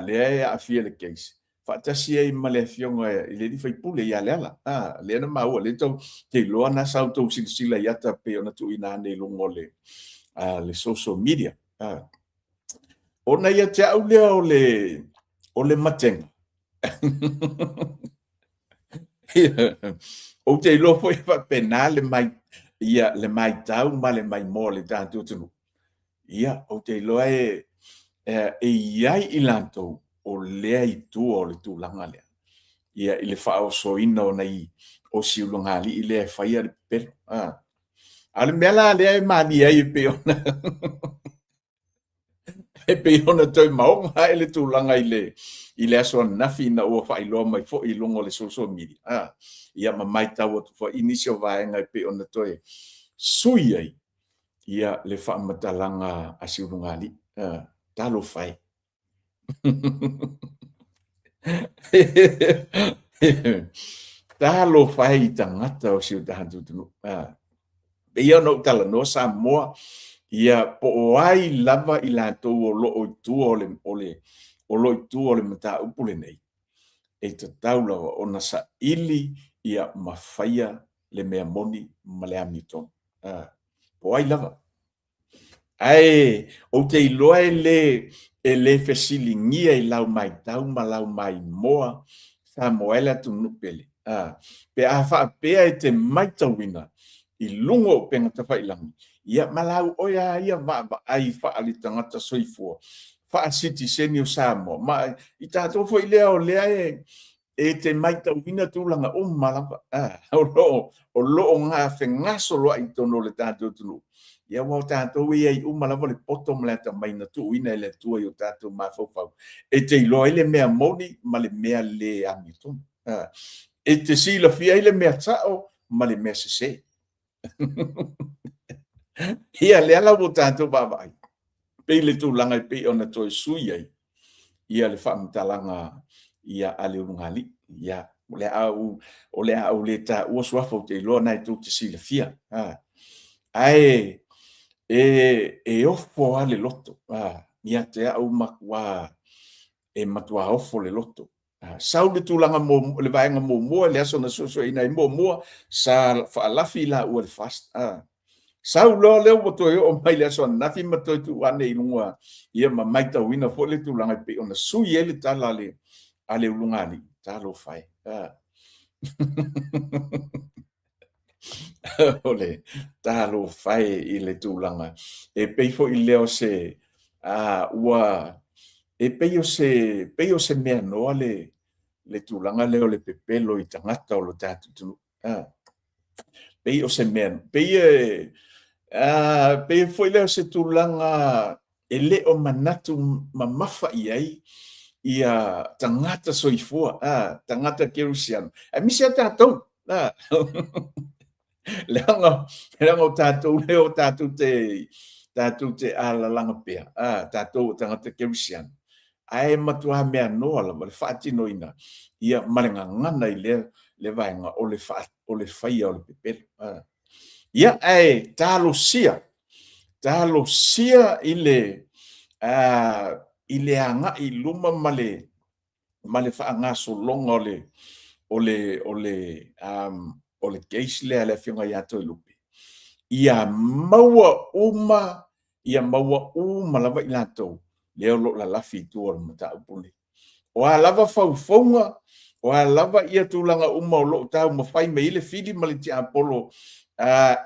lea e aafia i le case, faatasi ai ma le afioga i le alii faipule ia Leala. Lea na maua, lea tou te iloa na sa outou silasila i ata pei ona tuuina ane i luga o le social media. Ona ia te au lea o le matega. Ou te iloa foi faapena le mai, ia, le matau ma le maimoa o le tatou atunuu. Ia, ou te iloa e i ai i latou o lea i tua o le tulaga lea. Ia, i le faaosoina o nai o si ulugalii lea e faia le pepelo. A o le mea la lea e malie ai e pei ona e pei ona toe maoga ae le tulaga i le aso ananafi ina ua faailoa mai foi i luga o le social media, ia ma matau atu foi i nisi o vaega e pei ona toe sui ai ia le faamatalaga a Siulugalii. Talofa e. Talofa e i tagata o si o tatou atunuu. Pei ona ou talanoa Samoa, ia po o ai lava i latou o lo o i tua o lo o i tua o le mataupu lenei, e tatau lava ona saili ia ma faia le mea moni ma le amiotonu. Po o ai lava. Ae ou te iloa e le fesiligia i lau matau ma lau maimoa Samoa e le atunuu pele. Pe a faapea e te matauina i luga o upega tafailagi, ia ma lau oe lava ia vaavaai faale-tagata soifua, faa-sitiseni o Samoa, ma i tatou foi lea o lea e. E te maitauina tulaga uma lava, o lo o lo o gafegasoloai i totonu o le tatou atunuu. Ia aua o tatou e i ai uma lava le poto ma le atamai na tuuina e le Atua i o tatou mafaufau, e te iloa ai le mea moni ma le mea le amiotonu. E te silafia ai le mea sao ma le mea sese. Ia, lea la ua tatou vaavaai, pei le tulaga e pei ona toe sui ai ia le faamatalaga ia a le ulugalii. Ia, o le a ou, o le a ou le taua suafa ou te iloa na e tou te silafia. Ae e, e ofo lava le loto ia te au matua, e matua ofo le loto. Sau le tulaga mo, le vaega muamua, le aso na suesueina ai muamua, sa faalafi i laua i le FAST. Sau loa lea ua toe oo mai le aso ananafi ma toe tuu ane i luga, ia ma maitauina foi le tulaga e pei ona sui ai le tala a le ulugalii. Talofa e. O le talofa e i le tulaga. E pei foi lea o se, ua, e pei o se, pei o se mea noa le, le tulaga lea o le pepelo i tagata o lo tatou atunuu. Pei o se mea, pei e, pei foi lea o se tulaga e le o manatu mamafa i ai ia tagata soifua, tagata kerisiano, aemaise lava tatou. Leaga, leaga o tatou lea o tatou te, tatou te alalaga pea, tatou o tagata kerisiano, ae matua mea noa lava le faatinoina ia ma le gagana i lea, lea vaega o le, fa, o le faia o le pepelo. Ia, ae talosia, talosia i le, i le agai i luma ma le, ma le faagasologa o le, o le, o le, um, o le case lea a le Afioga ia Toelupe, ia maua uma, ia maua uma lava i latou lea o lo o lalafi i tua o le mataupu lenei. O a lava faufauga, o a lava ia tulaga uma o lo o taumafai mai ai le fili ma le tiapolo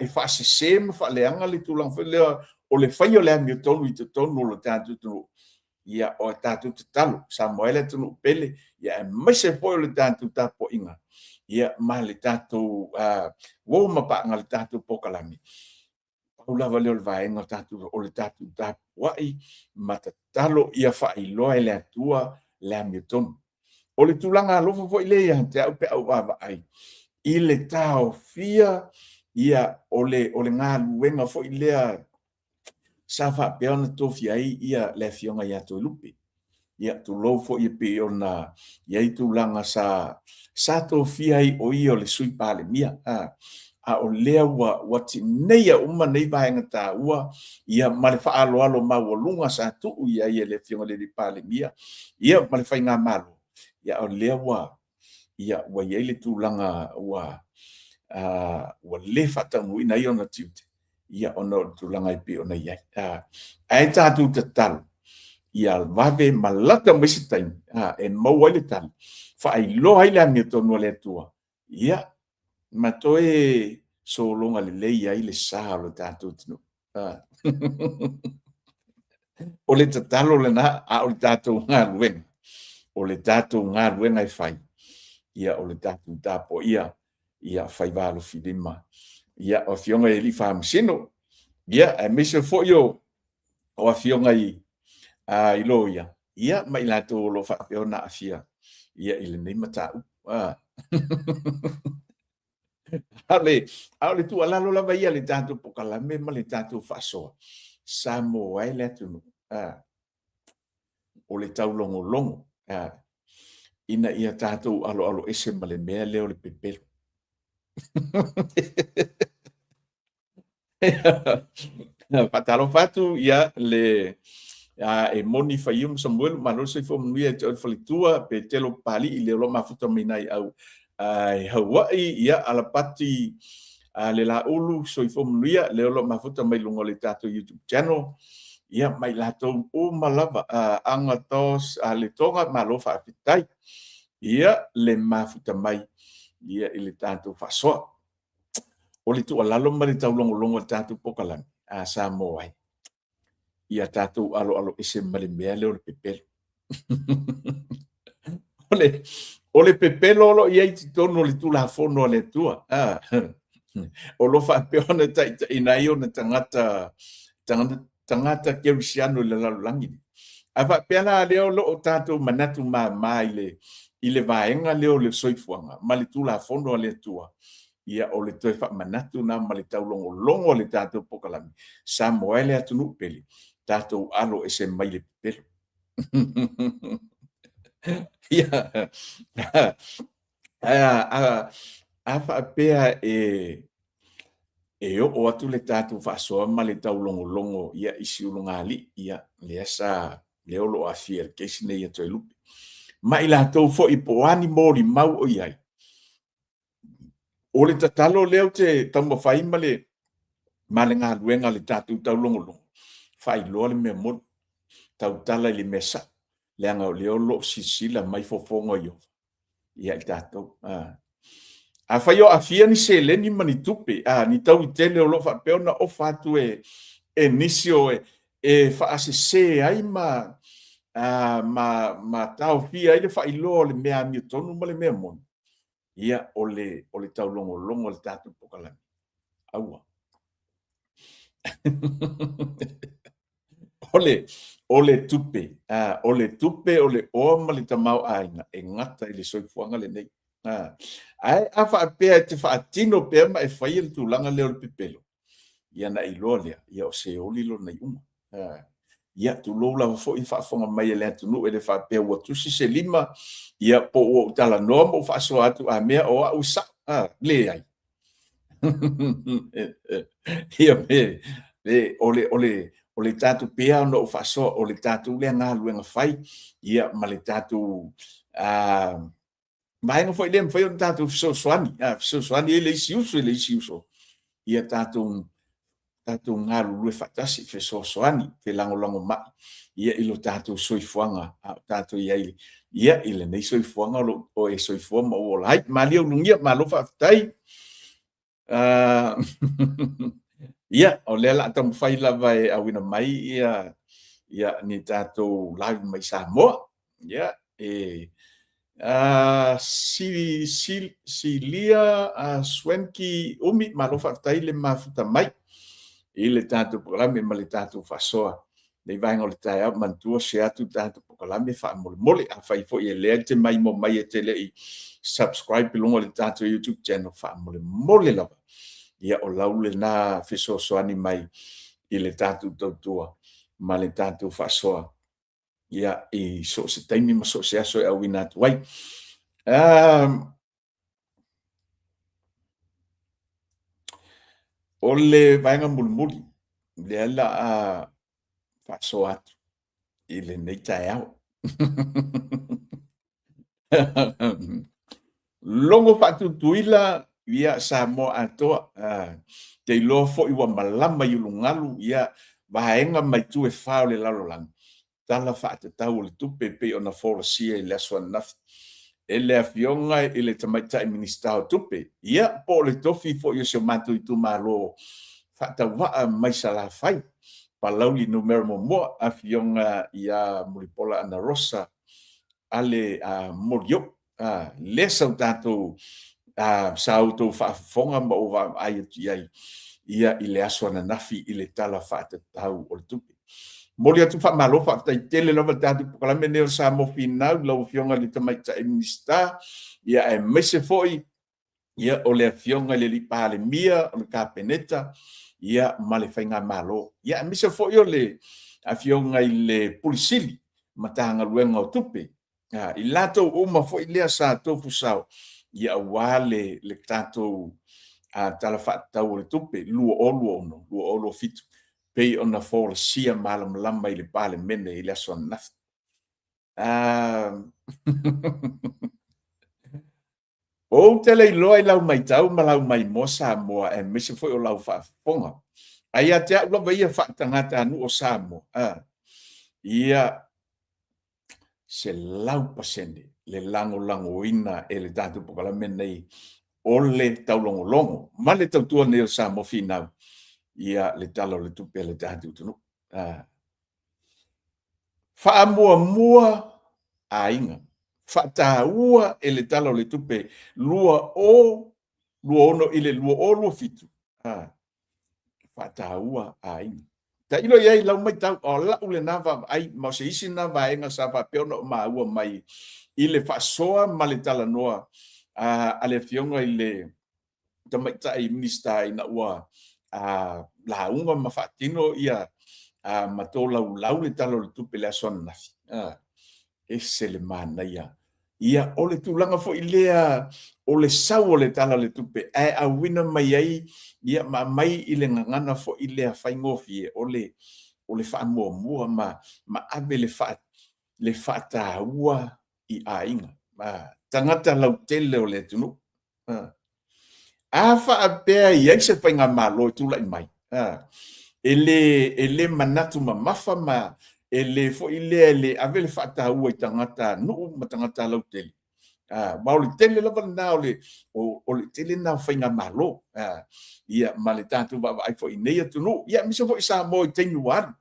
e faasese ma faaleaga le tulaga foi lea o le faia o le amiotonu i totonu o le tatou atunuu, ia o tatou tatalo, Samoa e le atunuu pele, ia aemaise foi o le tatou tapuaiga, ia ma le tatou uo ma paaga le tatou polokalame. Pau lava lea o le vaega o tatou, o le tatou tapuai ma tatalo ia faailoa e le Atua le amiotonu. O le tulaga alofa foi lea ia te au pe a ou vaavaai i le taofia ia o le, o le galuega foi lea sa faapea ona tofia ai ia le Afioga ia Toelupe. Ia, tulou foi e pei ona i ai tulaga sa, sa tofia ai o ia o le Sui Palemia. A, a o lea ua, ua tineia uma nei vaega taua, ia ma le faaaloalo maualuga sa tuu i ai e le Afioga i le Palemia, ia ma le Faigamalo, ia o lea ua, ia ua i ai le tulaga ua, ua le faataunuuina ai ona tiute, ia ona o le tulaga e pei ona i ai. Ae tatou tatalo, ia vave ma lata mai se taimi e maua ai le tali, faailoa ai le amiotonu a le Atua, ia, ma toe sologa lelei ai le sa o le tatou atunuu. O le tatalo lena, a o le tatou galuega, o le tatou galuega e fai, ia o le tatou tapuaia ia faiva alofilima, ia o afioga i alii faamasino, ia aemaise foi o o afioga i a i loia, ia ma i latou o lo o faapea ona aafia ia i lenei mataupu. A o le tuualalo lava ia le tatou polokalame ma le tatou faasoa, Samoa e le atunuu, o le taulogologo ina ia tatou aloaloese ma le mea lea o le pepelo. Faatalofa atu ia le e moni Faiumu Samuelu, malo le soifua manuia ia te oe le faletua, Petelo Papali'i le o lo o mafuta mai nai au i Hawaii, ia Alapati le Laulu, soifua manuia le o lo o mafuta mai luga o le tatou YouTube channel, ia ma i latou uma lava, Agatos le Toga, malo faafetai ia le mafuta mai ia i le tatou faasoa. O le tuualalo ma le taulogologo a le tatou polokalame a Samoa ai, ia tatou aloaloese ma le mea lea o le pepelo. O le pepelo o lo o i ai i totonu o le Tulafono a le Atua, o lo o faapea ona taitaiina ai ona tagata, tagata, tagata kerisiano i le lalolagi nei. A faapea la lea o lo o tatou manatu mama i le, i le vaega lea o le soifuaga ma le Tulafono a le Atua, ia o le toe faamanatu na ma le taulogologo o le tatou pokalame, Samoa e le atunuu pele, tatou alo ese mai le pepelo. Ia, a faapea e e oo atu le tatou faasoa ma le taulogologo ia i Siulugalii, ia lea sa lea o lo o aafia i le kesi nei a Toelupe. Ma i latou foi po o a ni molimau o i ai, O le tatalo lea ou te taumafai ma le ma le galuega a le tatou taulogologo, faailoa le mea moni, tautala i le mea sa'o, leaga o lea o lo o silasila mai fofoga o Ieova ia i tatou. Afai o aafia ni seleni ma ni tupe, ni taui tele o lo o faapea ona ofa atu e e nisi o e faasese ai ma ma ma taofia ai le faailoa o le mea amiotonu ma le mea moni, ia o le, o le taulogologo a le tatou pokalame. Aua. o le, o le tupe, o le tupe o le oa ma le tamaoaiga e gata i le soifuaga lenei. Ae a faapea e te faatino pea ma e faia le tulaga lea o le pepelo, ia ona e iloa lea, ia o se oli lona iuga. Ia, tulou lava foi faafofoga mai a le atunuu e le faapea ua tusi se lima, ia po ua ou talanoa ma ou faasoa atu a mea o au e sa'o. A, leai. Ia, me, me, o le, o le, o le tatou pea ona ou faasoa, o le tatou lea galuega fai, ia, ma le tatou vaega foi lea e mafai ona tatou fesoasoani, fesoasoani ai le isi uso i le isi uso, ia tatou tatou galulue faatasi, fesoasoani, felagolagomai ia i lo tatou soifuaga a o tatou i ai ia i lenei soifuaga o lo o e soifua ma ou ola ai. Malie ulugia, malo faafetai. Ia, o lea o le a taumafai lava e auina mai ia ia ni tatou live mai Samoa. Ia, e si, si, Silia Swenki Umi, malo faafetai le mafuta mai i le tatou pokalame ma le tatou faasoa nei vaega o le taeao. Manatua share atu le tatou pokalame faamolemole. Afai foi e lea te maimoa mai e te le i subscribe i luga o le tatou YouTube channel, faamolemole lava. Ia, o lau lena fesoasoani mai i le tatou tautua ma le tatou faasoa ia i so o se taimi ma so o se aso e auina atu ai. O le vaega mulimuli, lea la a faasoa atu i lenei taeao. Logo faatutuila ia Samoa atoa. Te iloa foi ua malama i ulugalu ia vaega ma itu e fa o le lalolagi, Tala Faatatau o le Tupe e pei ona folasia i le aso ananafi e le Afioga i le Tamaitai Minisita o Tupe, ia po o le tofi foi o si o matou itumalo faatauvaa mai Salafai, Palauli numera muamua, Afioga ia Mulipola Anarosa Ale Molioo. Lea sa tatou sa outou faafofoga ma ou vaavaai atu i ai ia i le aso ananafi i le Tala Faatatau o le Tupe. Momoli atu faamalo faafetai tele lava le tatou polokalame lenei o le Samoa Finau i lau Afioga i le Tamaitai Minisita, ia aemaise foi ia o le Afioga i le Alii Palemia, o le Kapeneta, ia ma le Faigamalo. Ia aemaise foi o le Afioga i le Pule Sili Matagaluega o Tupe, i latou uma foi lea sa tofu sao ia aua le, le tatou Tala Faatatau o le Tupe 2026/2027 pei ona folasia malamalama i le Palemene i le aso ananafi. Ou te le iloa i lau matau ma lau maimoa Samoa aemaise foi o lau faafofoga. Ae ia te au lava ia faatagatanuu o Samoa, ia 100% le lagolagoina e le tatou polokalame lenei o le taulogologo ma le tautua nei o Samoa Finau ia le Tala o le Tupe a le tatou atunuu. Faamuamua aiga. Faataua e le Tala o le Tupe 2026 i le 2027, faataua aiga. Tailo i ai i lau matau, o lau lena vaavaai ma o se isi lena vaega sa faapea ona ou maua mai i le faasoa ma le talanoa a le Afioga i le Tamaitai Minisita ina ua lauga ma faatino ia ma tolaulau le Tala o le Tupe i le aso ananafi. Ese le manaia. Ia, o le tulaga foi lea o le sau o le Tala o le Tupe ae auina mai ai ia ma aumai i le gagana foi lea faigofie o le o le faamuamua ma ave le faataua i aiga, tagata lautele o le atunuu. A faapea e i ai se faigamalo e tulai mai, e le manatu mamafa ma e le foi lea e le ave le faataua i tagata nuu ma tagata lautele, aua o le tele lava lena o le tele lena o faigamalo, ia ma le tatou vaavaai foi i nei atunuu, ia aemaise foi Samoa i taimi ua alu.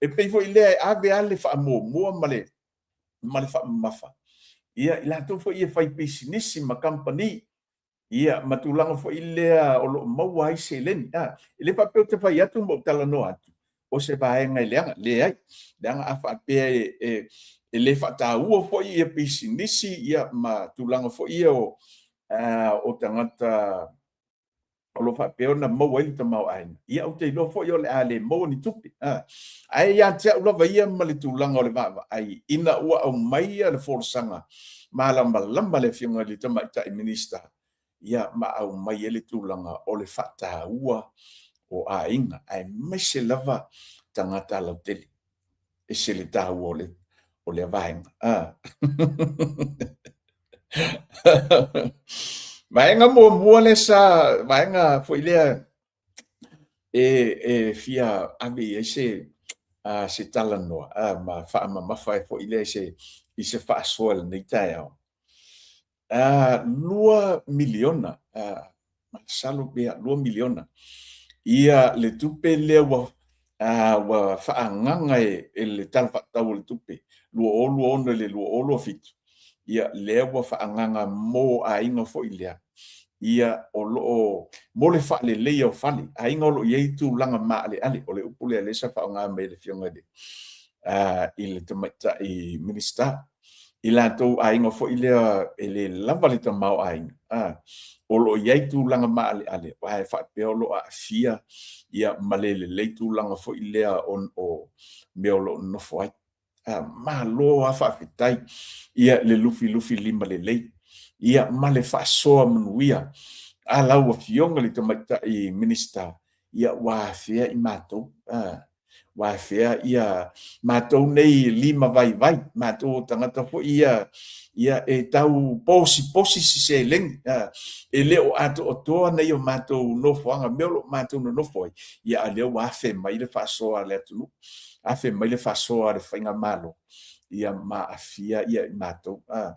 E pei foi lea e ave lava le faamuamua ma le faamamafa ia i latou foi ia faipisinisi ma kamupani, ia ma tulaga foi lea o lo o maua ai seleni. E le faapea ou te fai atu ma ou talanoa atu o se vaega e leaga, leai. Leaga a faapea e le faataua foi ia pisinisi ia ma tulaga foi ia o tagata o lo o faapea ona maua ai le tamaoaiga, ia ou te iloa foi o le a le maua ni tupe. Ae ia te au lava ia ma le tulaga o le vaavaai ina ua aumai le folasaga malamalama a le Afioga i le Tamaitai Minisita, ia ma aumai ai le tulaga o le faataua o aiga, aemaise lava tagata lautele. Ese le taua o lea vaega. Vaega muamua lea sa, vaega foi lea e fia ave i ai se talanoa ma faamamafa ai foi lea i se faasoa i lenei taeao. $2 miliona, masalo pe $2 miliona ia le tupe lea ua faaagaaga e le Tala Faatatau o le Tupe 2026 i le 2027, ia lea ua faaagaaga mo aiga foi lea, ia o lo o mo le faaleleia o fale, aiga o lo o i ai tulaga maaleale, o le upu lea lea sa faaaoga mai e le Afioga i le Tamaitai Minisita. I latou aiga foi lea e le lava le tamaoaiga, o lo o i ai tulaga maaleale ae faapea o lo o aafia ma le lelei tulaga foi lea o mea o lo o nonofo ai. Malo lava faafetai le lufilufi limalelei ma le faasoa manuia a lau Afioga i le Tamaitai Minisita, ua afea i matou. Ua afea ia matou nei lima vaivai, matou o tagata foi ia e tau posiposi se seleni, e le o atoatoa nai o matou nofoaga, mea o lo o matou nonofo ai, a o lea ua afe mai le faasoa a le atunuu, afe mai le faasoa a le faigamalo, ma aafia i matou. Ou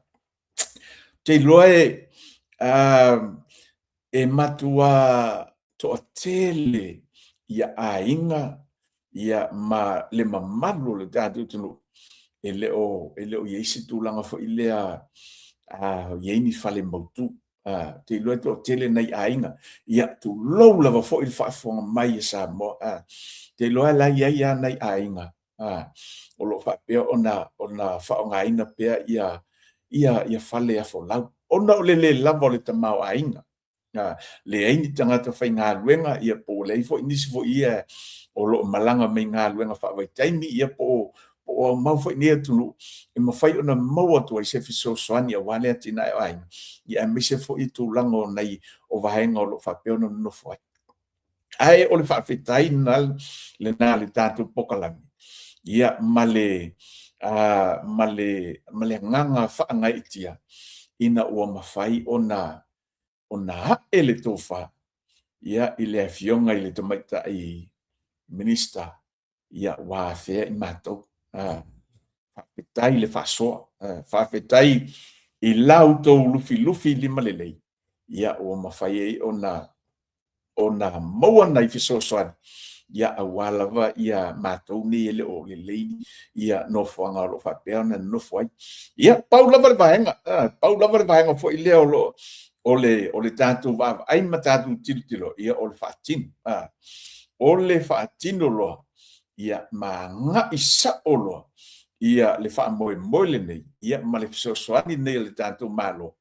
te iloa e matua toatele ia aiga ma le mamalu o le tatou atunuu e le o i ai se tulaga foi lea i ai ni fale mautu. Ou te iloa e toatele nai aiga, ia tulou lava foi le faafofoga mai a Samoa. Ou te iloa la e i ai lava nai aiga o lo o faapea ona faaaogaina pea ia fale afolau, ona o le le lava o le tamaoaiga. Leai ni tagata faigaluega, ia po ua leai foi nisi foi ia o lo o malaga mai galuega faavaitaimi, ia po o aumau foi i nei atunuu e mafai ona maua atu ai se fesoasoani aua le atinae o aiga, aemaise foi tulaga o nai o vaega o lo o faapea ona nonofo ai. Ae o le faafetai lena i le tatou polokalame ma le agaga faagaeetia ina ua mafai ona ae le tofa i le Afioga i le Tamaitai Minisita, ua afea i matou. Faafetai le faasoa, faafetai i la outou lufilufi limalelei ua mafai ai ona maua nai fesoasoani. Ia, aua lava ia matou nei e le o lelei ia nofoaga o lo o faapea ona nonofo ai. Ia, pau lava le vaega, pau lava le vaega foi lea o lo o le tatou vaavaai ma tatou tilotilo, ia o le faatino. O le faatino loa, ia ma agai sao loa ia le faamoemoe lenei, ia ma le fesoasoani lenei a le tatou Malo,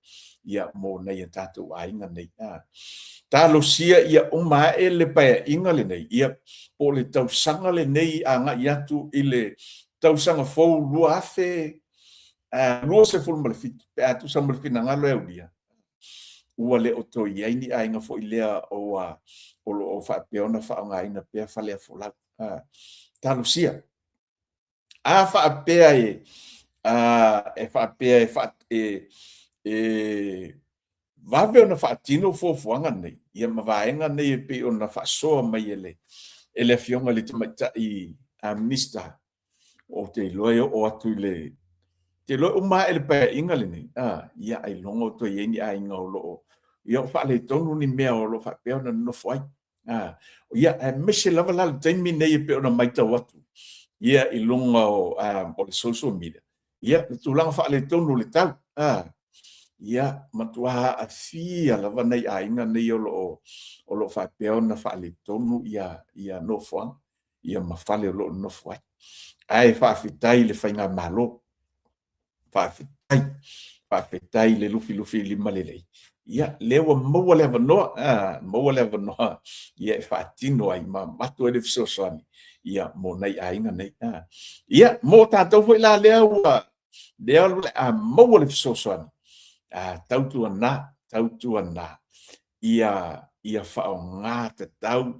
ia mo nai o tatou aiga nei. Talosia ia uma ae le paeaiga lenei, ia po o le tausaga lenei agai atu i le tausaga fou 2027 pe a tusa ma le finagalo e aulia, ua le o toe i ai ni aiga foi lea o lo o faapea ona faaaogaina pea faleafolau. Talosia. A faapea e e faapea e e e vave ona faatino fuafuaga nei, ia ma vaega nei e pei ona faasoa mai e le e le Afioga i le Tamaitai Minisita, ou te iloa e oo atu i le te iloa e uma ae le Paeaiga lenei, ia ailoga o toe i ai ni aiga o lo o ia o faaletonu ni mea o lo o faapea ona nonofo ai. Ia, aemaise lava la le taimi nei e pei ona matau atu ia i luga o, o le social media, ia le tulaga faaletonu o le tau. Ia, matua aafia lava nai aiga nei o lo o, o lo o faapea ona faaletonu ia, ia nofoaga, ia ma fale o lo o nonofo ai. Ae faafetai i le Faigamalo, Faafetai, faafetai i le lufilufi lima lelei. Ia, lea ua maua le avanoa, maua le avanoa ia e faatino ai ma avatu ai le fesoasoani ia mo nai aiga nei. Ia, mo tatou foi la lea ua lea o le a maua le fesoasoani, tautuana, tautuana ia ia faaaoga tatau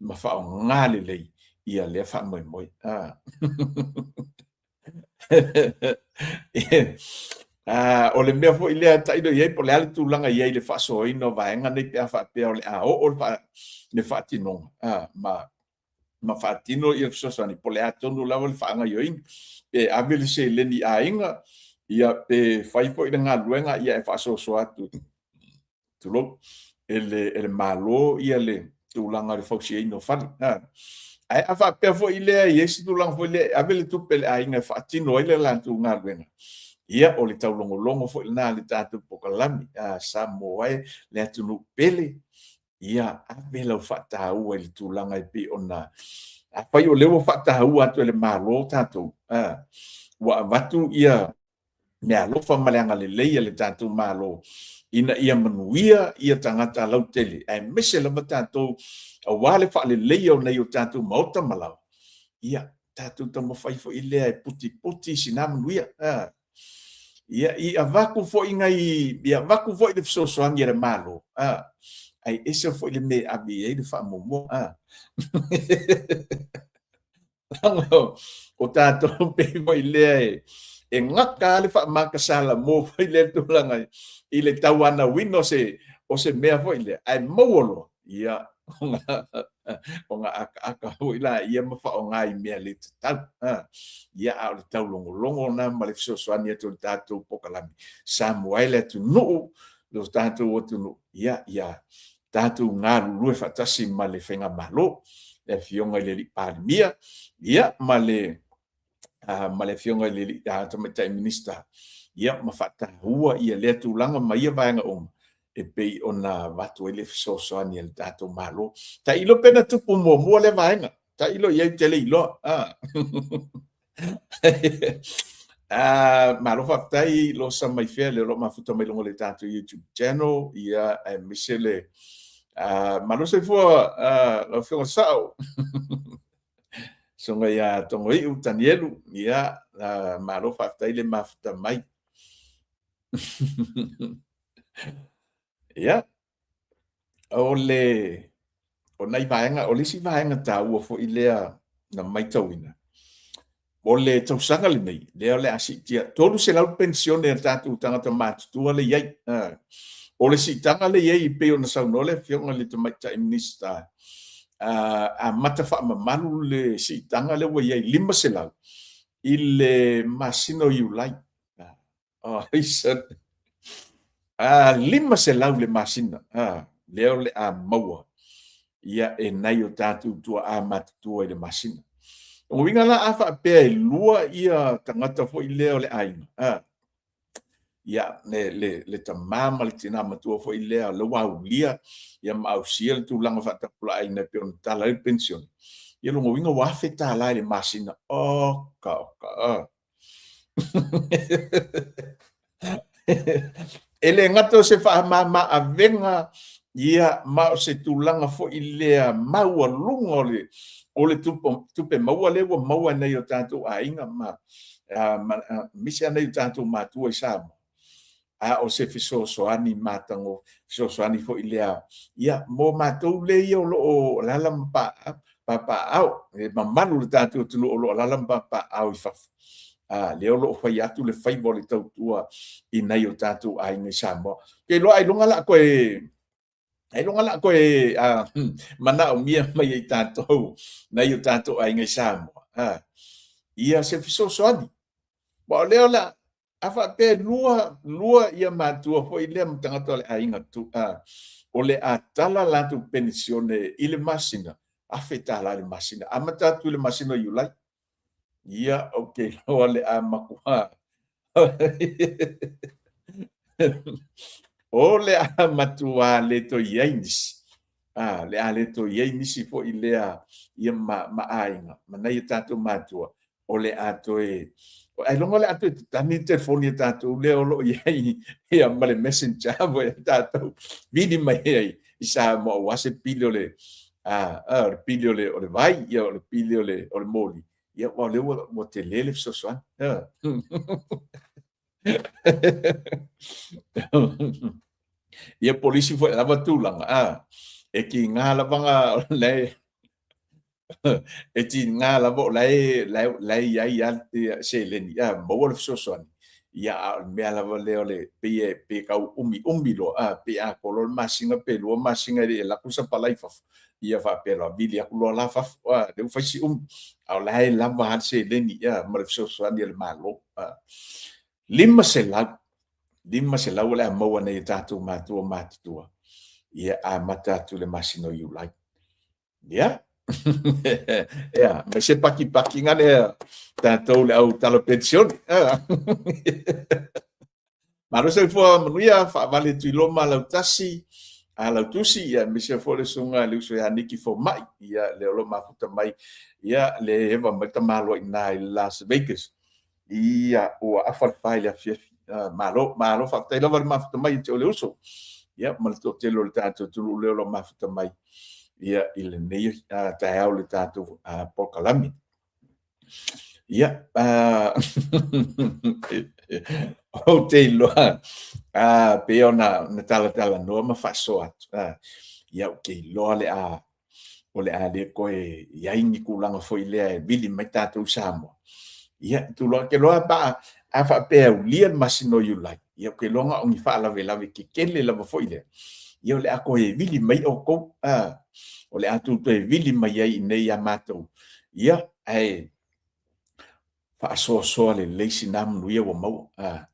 ma faaaoga lelei ia lea faamoemoe. O le mea foi lea tailo i ai po o le a le tulaga i ai i le faasoaina o vaega nei pe a faapea o le a oo le faatinoga ma faatino ia fesoasoani po o le a tonu lava le faagaoioiga, pe ave le seleni i aiga, ia pe fai foi le galuega ia e faasoasoa atu tulou, e le Malo ia le tulaga o le fausiaina o fale. Ae a faapea foi lea e i ai se tulaga foi lea e ave le tupe i le aiga e faatino ai le latou galuega, ia o le taulogologo foi lena a le tatou polokalame a Samoa e, le atunuu pele, ia ave lau faataua i le tulaga e pei ona afai o lea ua faataua atu e le Malo tatou, ua avatu ia le alofa ma le agalelei a le tatou Malo ina ia manuia ia tagata lautele, aemaise lava tatou aua le faaleleia o nai o tatou maota ma laoa, ia tatou taumafai foi lea e putiputi sina manuia. Ia, i avatu foi nai, i avatu foi le fesoasoani a le Malo, ae ese foi le mea e ave i ai le faamuamua. O tatou pei foi lea e gata lava le faamakasala mo foi lea tulaga i le tauanauina o se mea foi lea, ae maua loa, ia, ona akaaka foi laia ma faaaoga i mea le tatau. Ia, a o le taulogologo lena ma le fesoasoani atu o le tatou polokalame, Samoa e le atunuu, lo tatou atunuu, ia, ia tatou galulue faatasi ma le Faigamalo, le Afioga i le Alii Palemia, ia, ma le ma le Afioga i le Tamaitai Minisita, ia, ma faataua ia lea tulaga ma ia vaega uma e pei ona avatu ai le fesoasoani a le tatou Malo. Tailo pe na tupu muamua lea vaega, tailo i ai te le iloa. Malo faafetai Losa mai fea le o lo o mafuta mai luga o le tatou YouTube channel, ia aemaise le malo soifua lau Afioga Sao. Susuga ia Togoiu Tanielu, ia malo faafetai le mafuta mai. Ia, o le o nai vaega, o le isi vaega taua foi lea na matauina, o le tausaga lenei, lea o le a siitia 300 penisione a tatou tagata matutua lea e i ai. O le siitaga lea e i ai e pei ona saunoa le Afioga i le Tamaitai Minisita, amata faamamalu le siitaga lea ua i ai 500 i le masina o Iulai. 500 le masina lea o le a maua. ia e nai o tatou tuaa matutua i le masina. O uiga la a faapea e lua ia tagata foi lea o le aiga, a, ia le tama ma le tina matua foi lea o lea ua aulia ia ma ausia le tulaga faatapulaaina e pei ona tala ai le penisione, ia lona uiga ua $1,000 i le masina. Oka oka, a. E le gata o se faamama avega ia ma o se tulaga foi lea maualuga o le tupe maua lea ua maua e nai o tatou aiga ma aemaise lava nai o tatou matua i Samoa, a o se fesoasoani matago, fesoasoani foi lea ia mo matou lea ia o lo o alaala ma papaaao, le mamalu o le tatou atunuu o lo o alaala ma papaaao i fafo, a lea o lo o fai atu le faiva o le tautua i nai o tatou aiga i Samoa. Ou te iloa ailoga o le a toe ailoga o le a toe manaomia mai e tatou nai o tatou aiga i Samoa ia se fesoasoani. Aua o lea o le a a faapea e lua ia matua foi lea ma tagata o le aiga o le a tala latou penisione i le masina, $1,000 i le masina, amata atu i le masina o Iulai. Ia, ou te iloa le a matua o le a matua le toe i ai nisi, a, le a le toe i ai nisi foi lea ia ma aiga, ma nai o tatou matua, o le a toe, ailoga o le a toe tatani le telefoni a tatou lea o lo o i ai ia ma le messenger foi a tatou, vili mai ai i Samoa aua se pili o le o le pili o le vai, ia o le pili o le moli, ia aua o lea ua tele le fesoasoani. Ia po o le isi foi lava tulaga, e tiga lava o le e tiga lava o la e i ai lava seleni, a maua le fesoasoani, ia a o le mea lava lea o le pei e pei e tau umiumi loa, a pei a atoa loa le masina pe lua masina e le i alu atu sapalai i fafo, ia faapea loa, vili atu loa la fafo, a lea ua fai si umi, a o la e lava lava le seleni, ia ma le fesoasoani a le Malo. 500, 500 o le a maua nei e tatou matua matutua, ia amata atu i le masina o Iulai. Ia, ia, ma se pakipaki nga lea tatou le au tala penisione. Malo soifua manuia, faavale Tuiloma lautasi, a lautusi, ia aemaise foi le susuga i le uso ia Niki Fomai, ia le o lo o mafuta mai, ia le eva mai tamaloa i ina i Las Vegas. Ia, ua afa le pa i le afiafi. Malo, malo, faafetai lava le mafuta mai te o le uso. Ia, ma le toatele o le tatou atunuu lea o lo o mafuta mai ia i lenei taeao le tatou polokalame. Ia, ou te iloa, pei ona talatalanoa ma faasoa atu, ia, ou te iloa le a o le a le toe i ai ni tulaga foi lea e vili mai tatou i Samoa. Ia, tulaga, ke loa pa a faapea e aulia le masina o Iulai, ia ou te iloa na o ni faalavelave tetele lava foi lea, ia o le a toe vili mai outou, a, o le a tou toe vili mai ai i inei ia matou, ia, ae faasoasoa lelei sina manuia ua maua. A,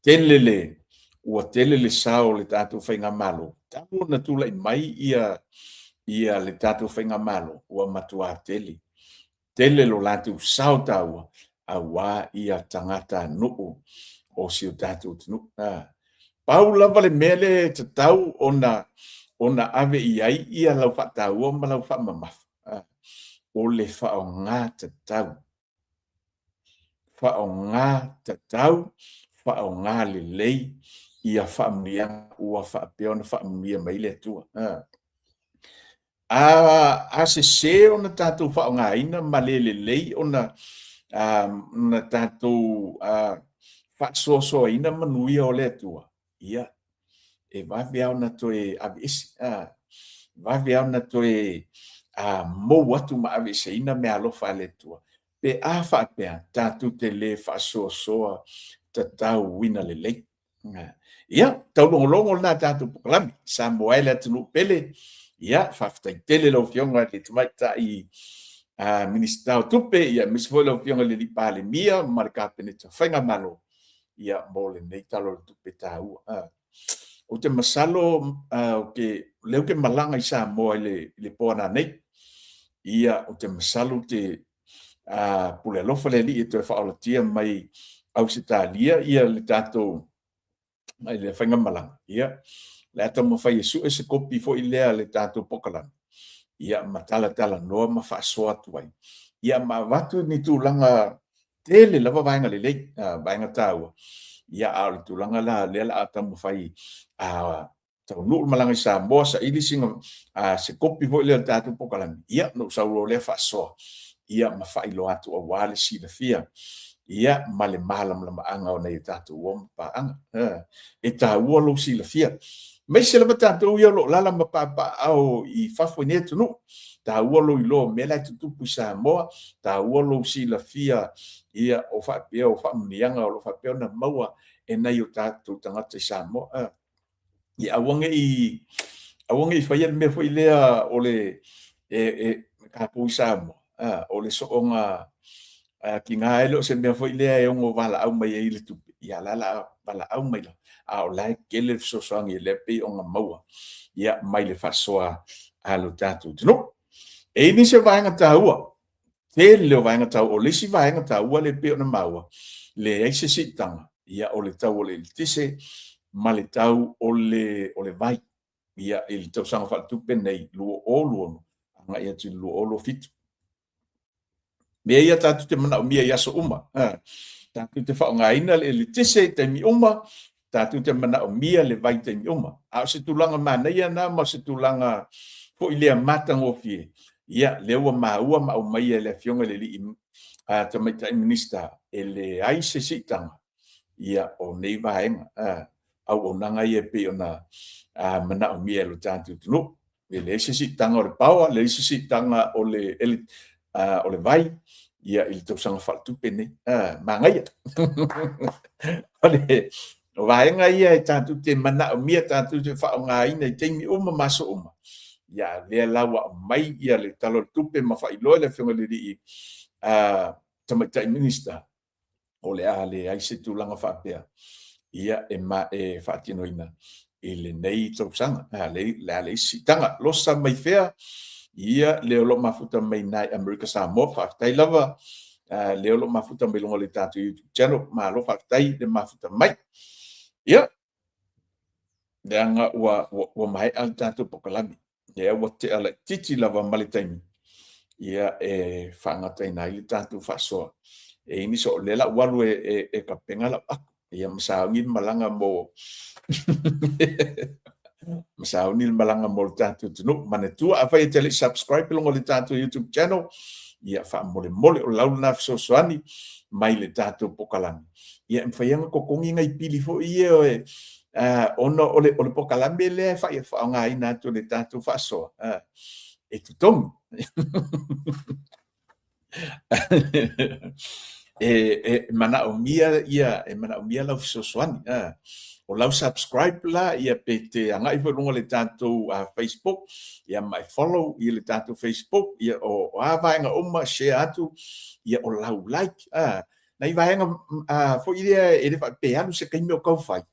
tele le, ua tele le sao o le tatou faigamalo, talu ona tulai mai ia, ia le tatou faigamalo, ua matua tele, tele lo latou sao taua, aua ia tagatanuu o si o tatou atunuu. A, pau lava le mea lea e tatau ona, ona ave i ai ia lau faataua ma lau faamamafa, o le faaaoga tatau. Faaaoga tatau, faaaoga lelei ia faamanuiaga ua faapea ona faamanuia mai le Atua. A sese ona tatou faaaogaina ma le lelei ona tatou faasoasoaina manuia o le Atua, ia, e vave lava ona toe aveese, a, vave lava ona toe mou atu ma aveeseina meaalofa a le Atua, pe a faapea tatou te le faasoasoa tatauina lelei. Ia, taulogologo lena tatou polokalame, Samoa e le atunuu pele, ia, faafetai tele lau Afioga i le Tamaitai Minisita o Tupe, ia, aemaise foi lau Afioga i le Palemia ma le Kapeneta Faigamalo, ia, mo lenei Tala o le Tupe taua. Ou te masalo ou te, lea ou te malaga i Samoa i le, i le po ananei. Ia, ou te masalo ou te pule alofa le Alii e toe faaolatia mai Ausetalia ia le tatou mai le faigamalaga. Ia, le a taumafai e sue se kopi foi lea le tatou pokalame. Ia, ma talatalanoa ma faasoa atu ai. Ia, ma avatu ni tulaga tele lava vaega lelei, vaega taua. Ia, a o le tulaga la lea la a taumafai a taunuu le malaga i Samoa, saili sina, se kopi foi lea o le tatou pokalame, ia, ona ou sau loa lea faasoa, ia, ma faailoa atu aua le silafia, ia, ma le malamalamaaga o nai o tatou uo ma paaga. E taua lou silafia. Aemaise lava tatou ia o lo o alaala ma papaaao i fafo i nei atunuu. Taua lou iloa o mea la e tutupu i Samoa, taua lou silafia ia o faapea o faamanuiaga o lo o faapea ona maua e nai o tatou tagata i Samoa. Ia aua ne i aua ne i faia le mea foi lea o le e tatou i Samoa, o le soona tiga e le o se mea foi lea e ono valaau mai ai le tupe, ia la la valaau mai la, a o la e tele le fesoasoani lea pei ona maua ia mai le faasoa a lo tatou atunuu. E i ai nisi o vaega taua, tele o vaega taua, o le isi vaega taua lea pei ona maua, leai se siitaga, ia o le tau o le eletise ma le tau o le vai, ia i le tausaga faaletupe lenei 2026 agai atu i le 2027. Mea ia tatou te manaomia i aso uma. Tatou te faaaogaina le eletise i taimi uma, tatou te manaomia le vai i taimi uma. A o se tulaga manaia lena ma o se tulaga foi lea matagofie, ia, lea ua maua ma aumaia e le Afioga i le Alii Tamaitai Minisita, e leai se siitaga ia o nei vaega, auaunaga ia e pei ona manaomia e lo tatou atunuu. E leai se siitaga o le power, leai se siitaga o le, o le vai ia i le tausaga faaletupe lenei. Manaia. O le vaega ia e tatou te manaomia, tatou te faaaogaina i taimi uma ma aso uma. Ia lea la ua aumai ia le Tala o le Tupe ma faailoa e le Afioga i le Alii Tamaitai Minisita, o le a leai se tulaga faapea ia e ma e faatinoina i lenei tausaga. Le a leai se siitaga. Losa mai fea ia le o lo o mafuta mai nai Amerika Samoa. Faafetai lava le o lo o mafuta mai luga o le tatou YouTube channel. Malo faafetai le mafuta mai. Ia, leaga ua maea le tatou pokalame. Lea ua tea laitiiti lava ma le taimi, ia e faagataina ai le tatou faasoa. E i ai nisi o lea la ua alu e tapena lau ato, ia ma sauni le malaga mo ma sauni le malaga mo le tatou atunuu. Manatua, afai e te le i subscribe i luga o le tatou YouTube channel, ia faamolemole, o lau lena fesoasoani mai le tatou pokalame. Ia e mafai ona totogi nai pili foi ia e ona o le pokalame lea e faaaogaina atu e le tatou faasoa, e totogi. E manaomia ia, e manaomia lau fesoasoani. O lau subscribe la, ia pe te agai foi i luga o le tatou Facebook, ia ma e follow i le tatou Facebook, ia o a vaega uma, share atu, ia o lau like. Nai vaega foi lea e le faapea e alu se taimi o tau fai.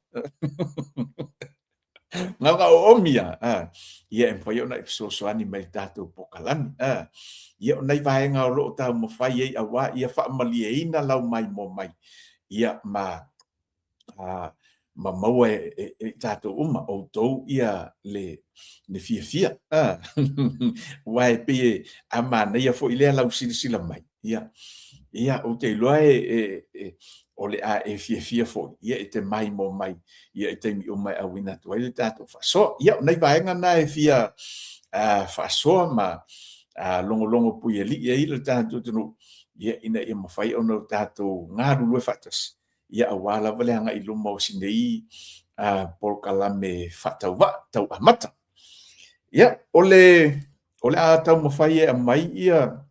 Na ona oomi lava, ia e mafai ona e fesoasoani mai i le tatou pokalame. Ia o nai vaega o lo o taumafai ai aua ia faamalieina lau maimoa mai, ia ma ma maua e i tatou uma, outou ia le fiafia. Aua e pei e a manaia foi lea lau silasila mai. Ia, ia ou te iloa e o le a e fiafia foi, ia e te maimoa mai ia i taimi uma e auina atu ai le tatou faasoa. Ia, o nai vaega na e fia faasoa ma logologo puialii ai le tatou atunuu, ia ina ia mafai ona o tatou galulue faatasi, ia aua lava le agai i luma o si nei polokalame faatauvaa, tau amata. Ia, o le a taumafai e aumai ia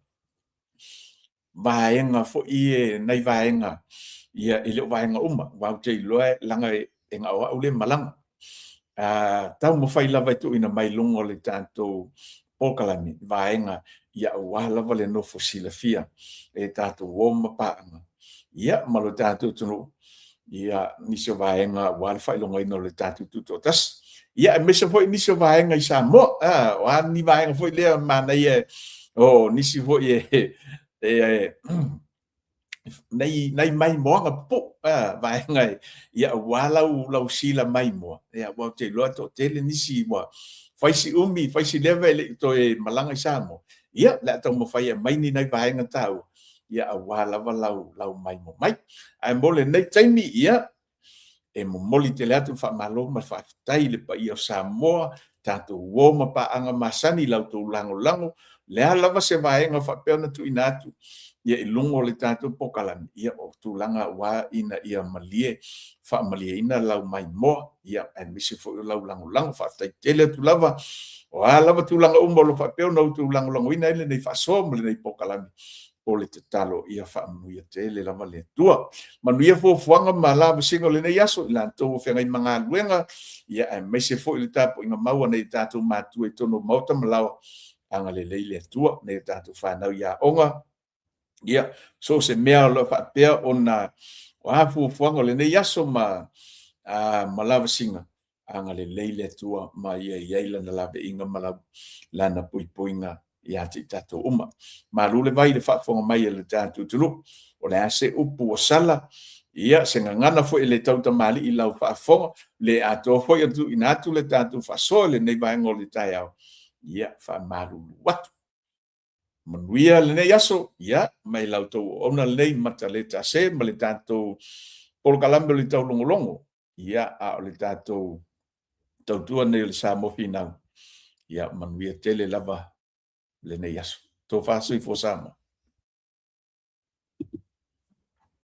vaega foi e nai vaega ia e le o vaega uma aua ou te iloa leaga e na o au lea e malaga. Taumafai lava e tuuina mai i luga o le tatou polokalame vaega ia aua lava le nofo silafia e tatou uo ma paaga ia ma lo tatou atunuu. Ia, nisi o vaega aua le faailogaina o le tatou Tutoatasi. Ia, aemaise foi nisi o vaega i Samoa. Ah, o a ni vaega foi lea manaia, o nisi foi e, e, nei, nai maimoaga pupuu, ah, vaega e, ia, aua lau, lau sila maimoa, ia, aua ou te iloa e toatele nisi ua fai si umi, fai si leva e le i toe malaga i Samoa. Ia, o le a taumafai e aumai ni nai vaega taua, ia aua lava lau, lau maimoa mai. Ae mo lenei taimi, ia, e momoli tele atu le faamalo ma le faafetai i le paia o Samoa, tatou uo ma paaga masani i la outou lagolago, le a lava se vaega faapea ona tuuina atu ia i luga o le tatou polokalame, ia o tulaga aua ina ia malie, faamalieina lau maimoa, ia aemaise foi o lau lagolago. Faafetai tele atu lava. O a lava tulaga uma o lo o faapea ona outou lagolagoina ai lenei faasoa ma lenei polokalame, o le tatalo ia faamanuia tele lava le Atua. Manuia fuafuaga ma lavasiga o lenei aso i latou o feagai ma galuega, ia aemaise foi le tapuaiga mau a nai o tatou matua i totonu o maota ma laoa, agalelei le Atua nai o tatou fanau i aoga, ia, so o se mea o lo o faapea ona o a fuafuaga o lenei aso ma, ma lavasiga, agalelei le Atua ma ia i ai Lana laveaiga ma Lana puipuiga ia te i tatou uma. Malu le vai i le faafofoga mai a le tatou atunuu. O le a se upu ua sala, ia se gagana foi e le tautamalii i lau faafofoga, le atoa foi ona tuuina atu le tatou faasoa i lenei vaega o le taeao, ia faamalulu atu. Manuia lenei aso, ia, mai la outou auauna lenei Mataleta Se ma le tatou polokalame o le taulogologo, ia, a o le tatou tautua nei o le Samoa Finau, ia manuia tele lava lenei aso. Tofa soifua Samoa.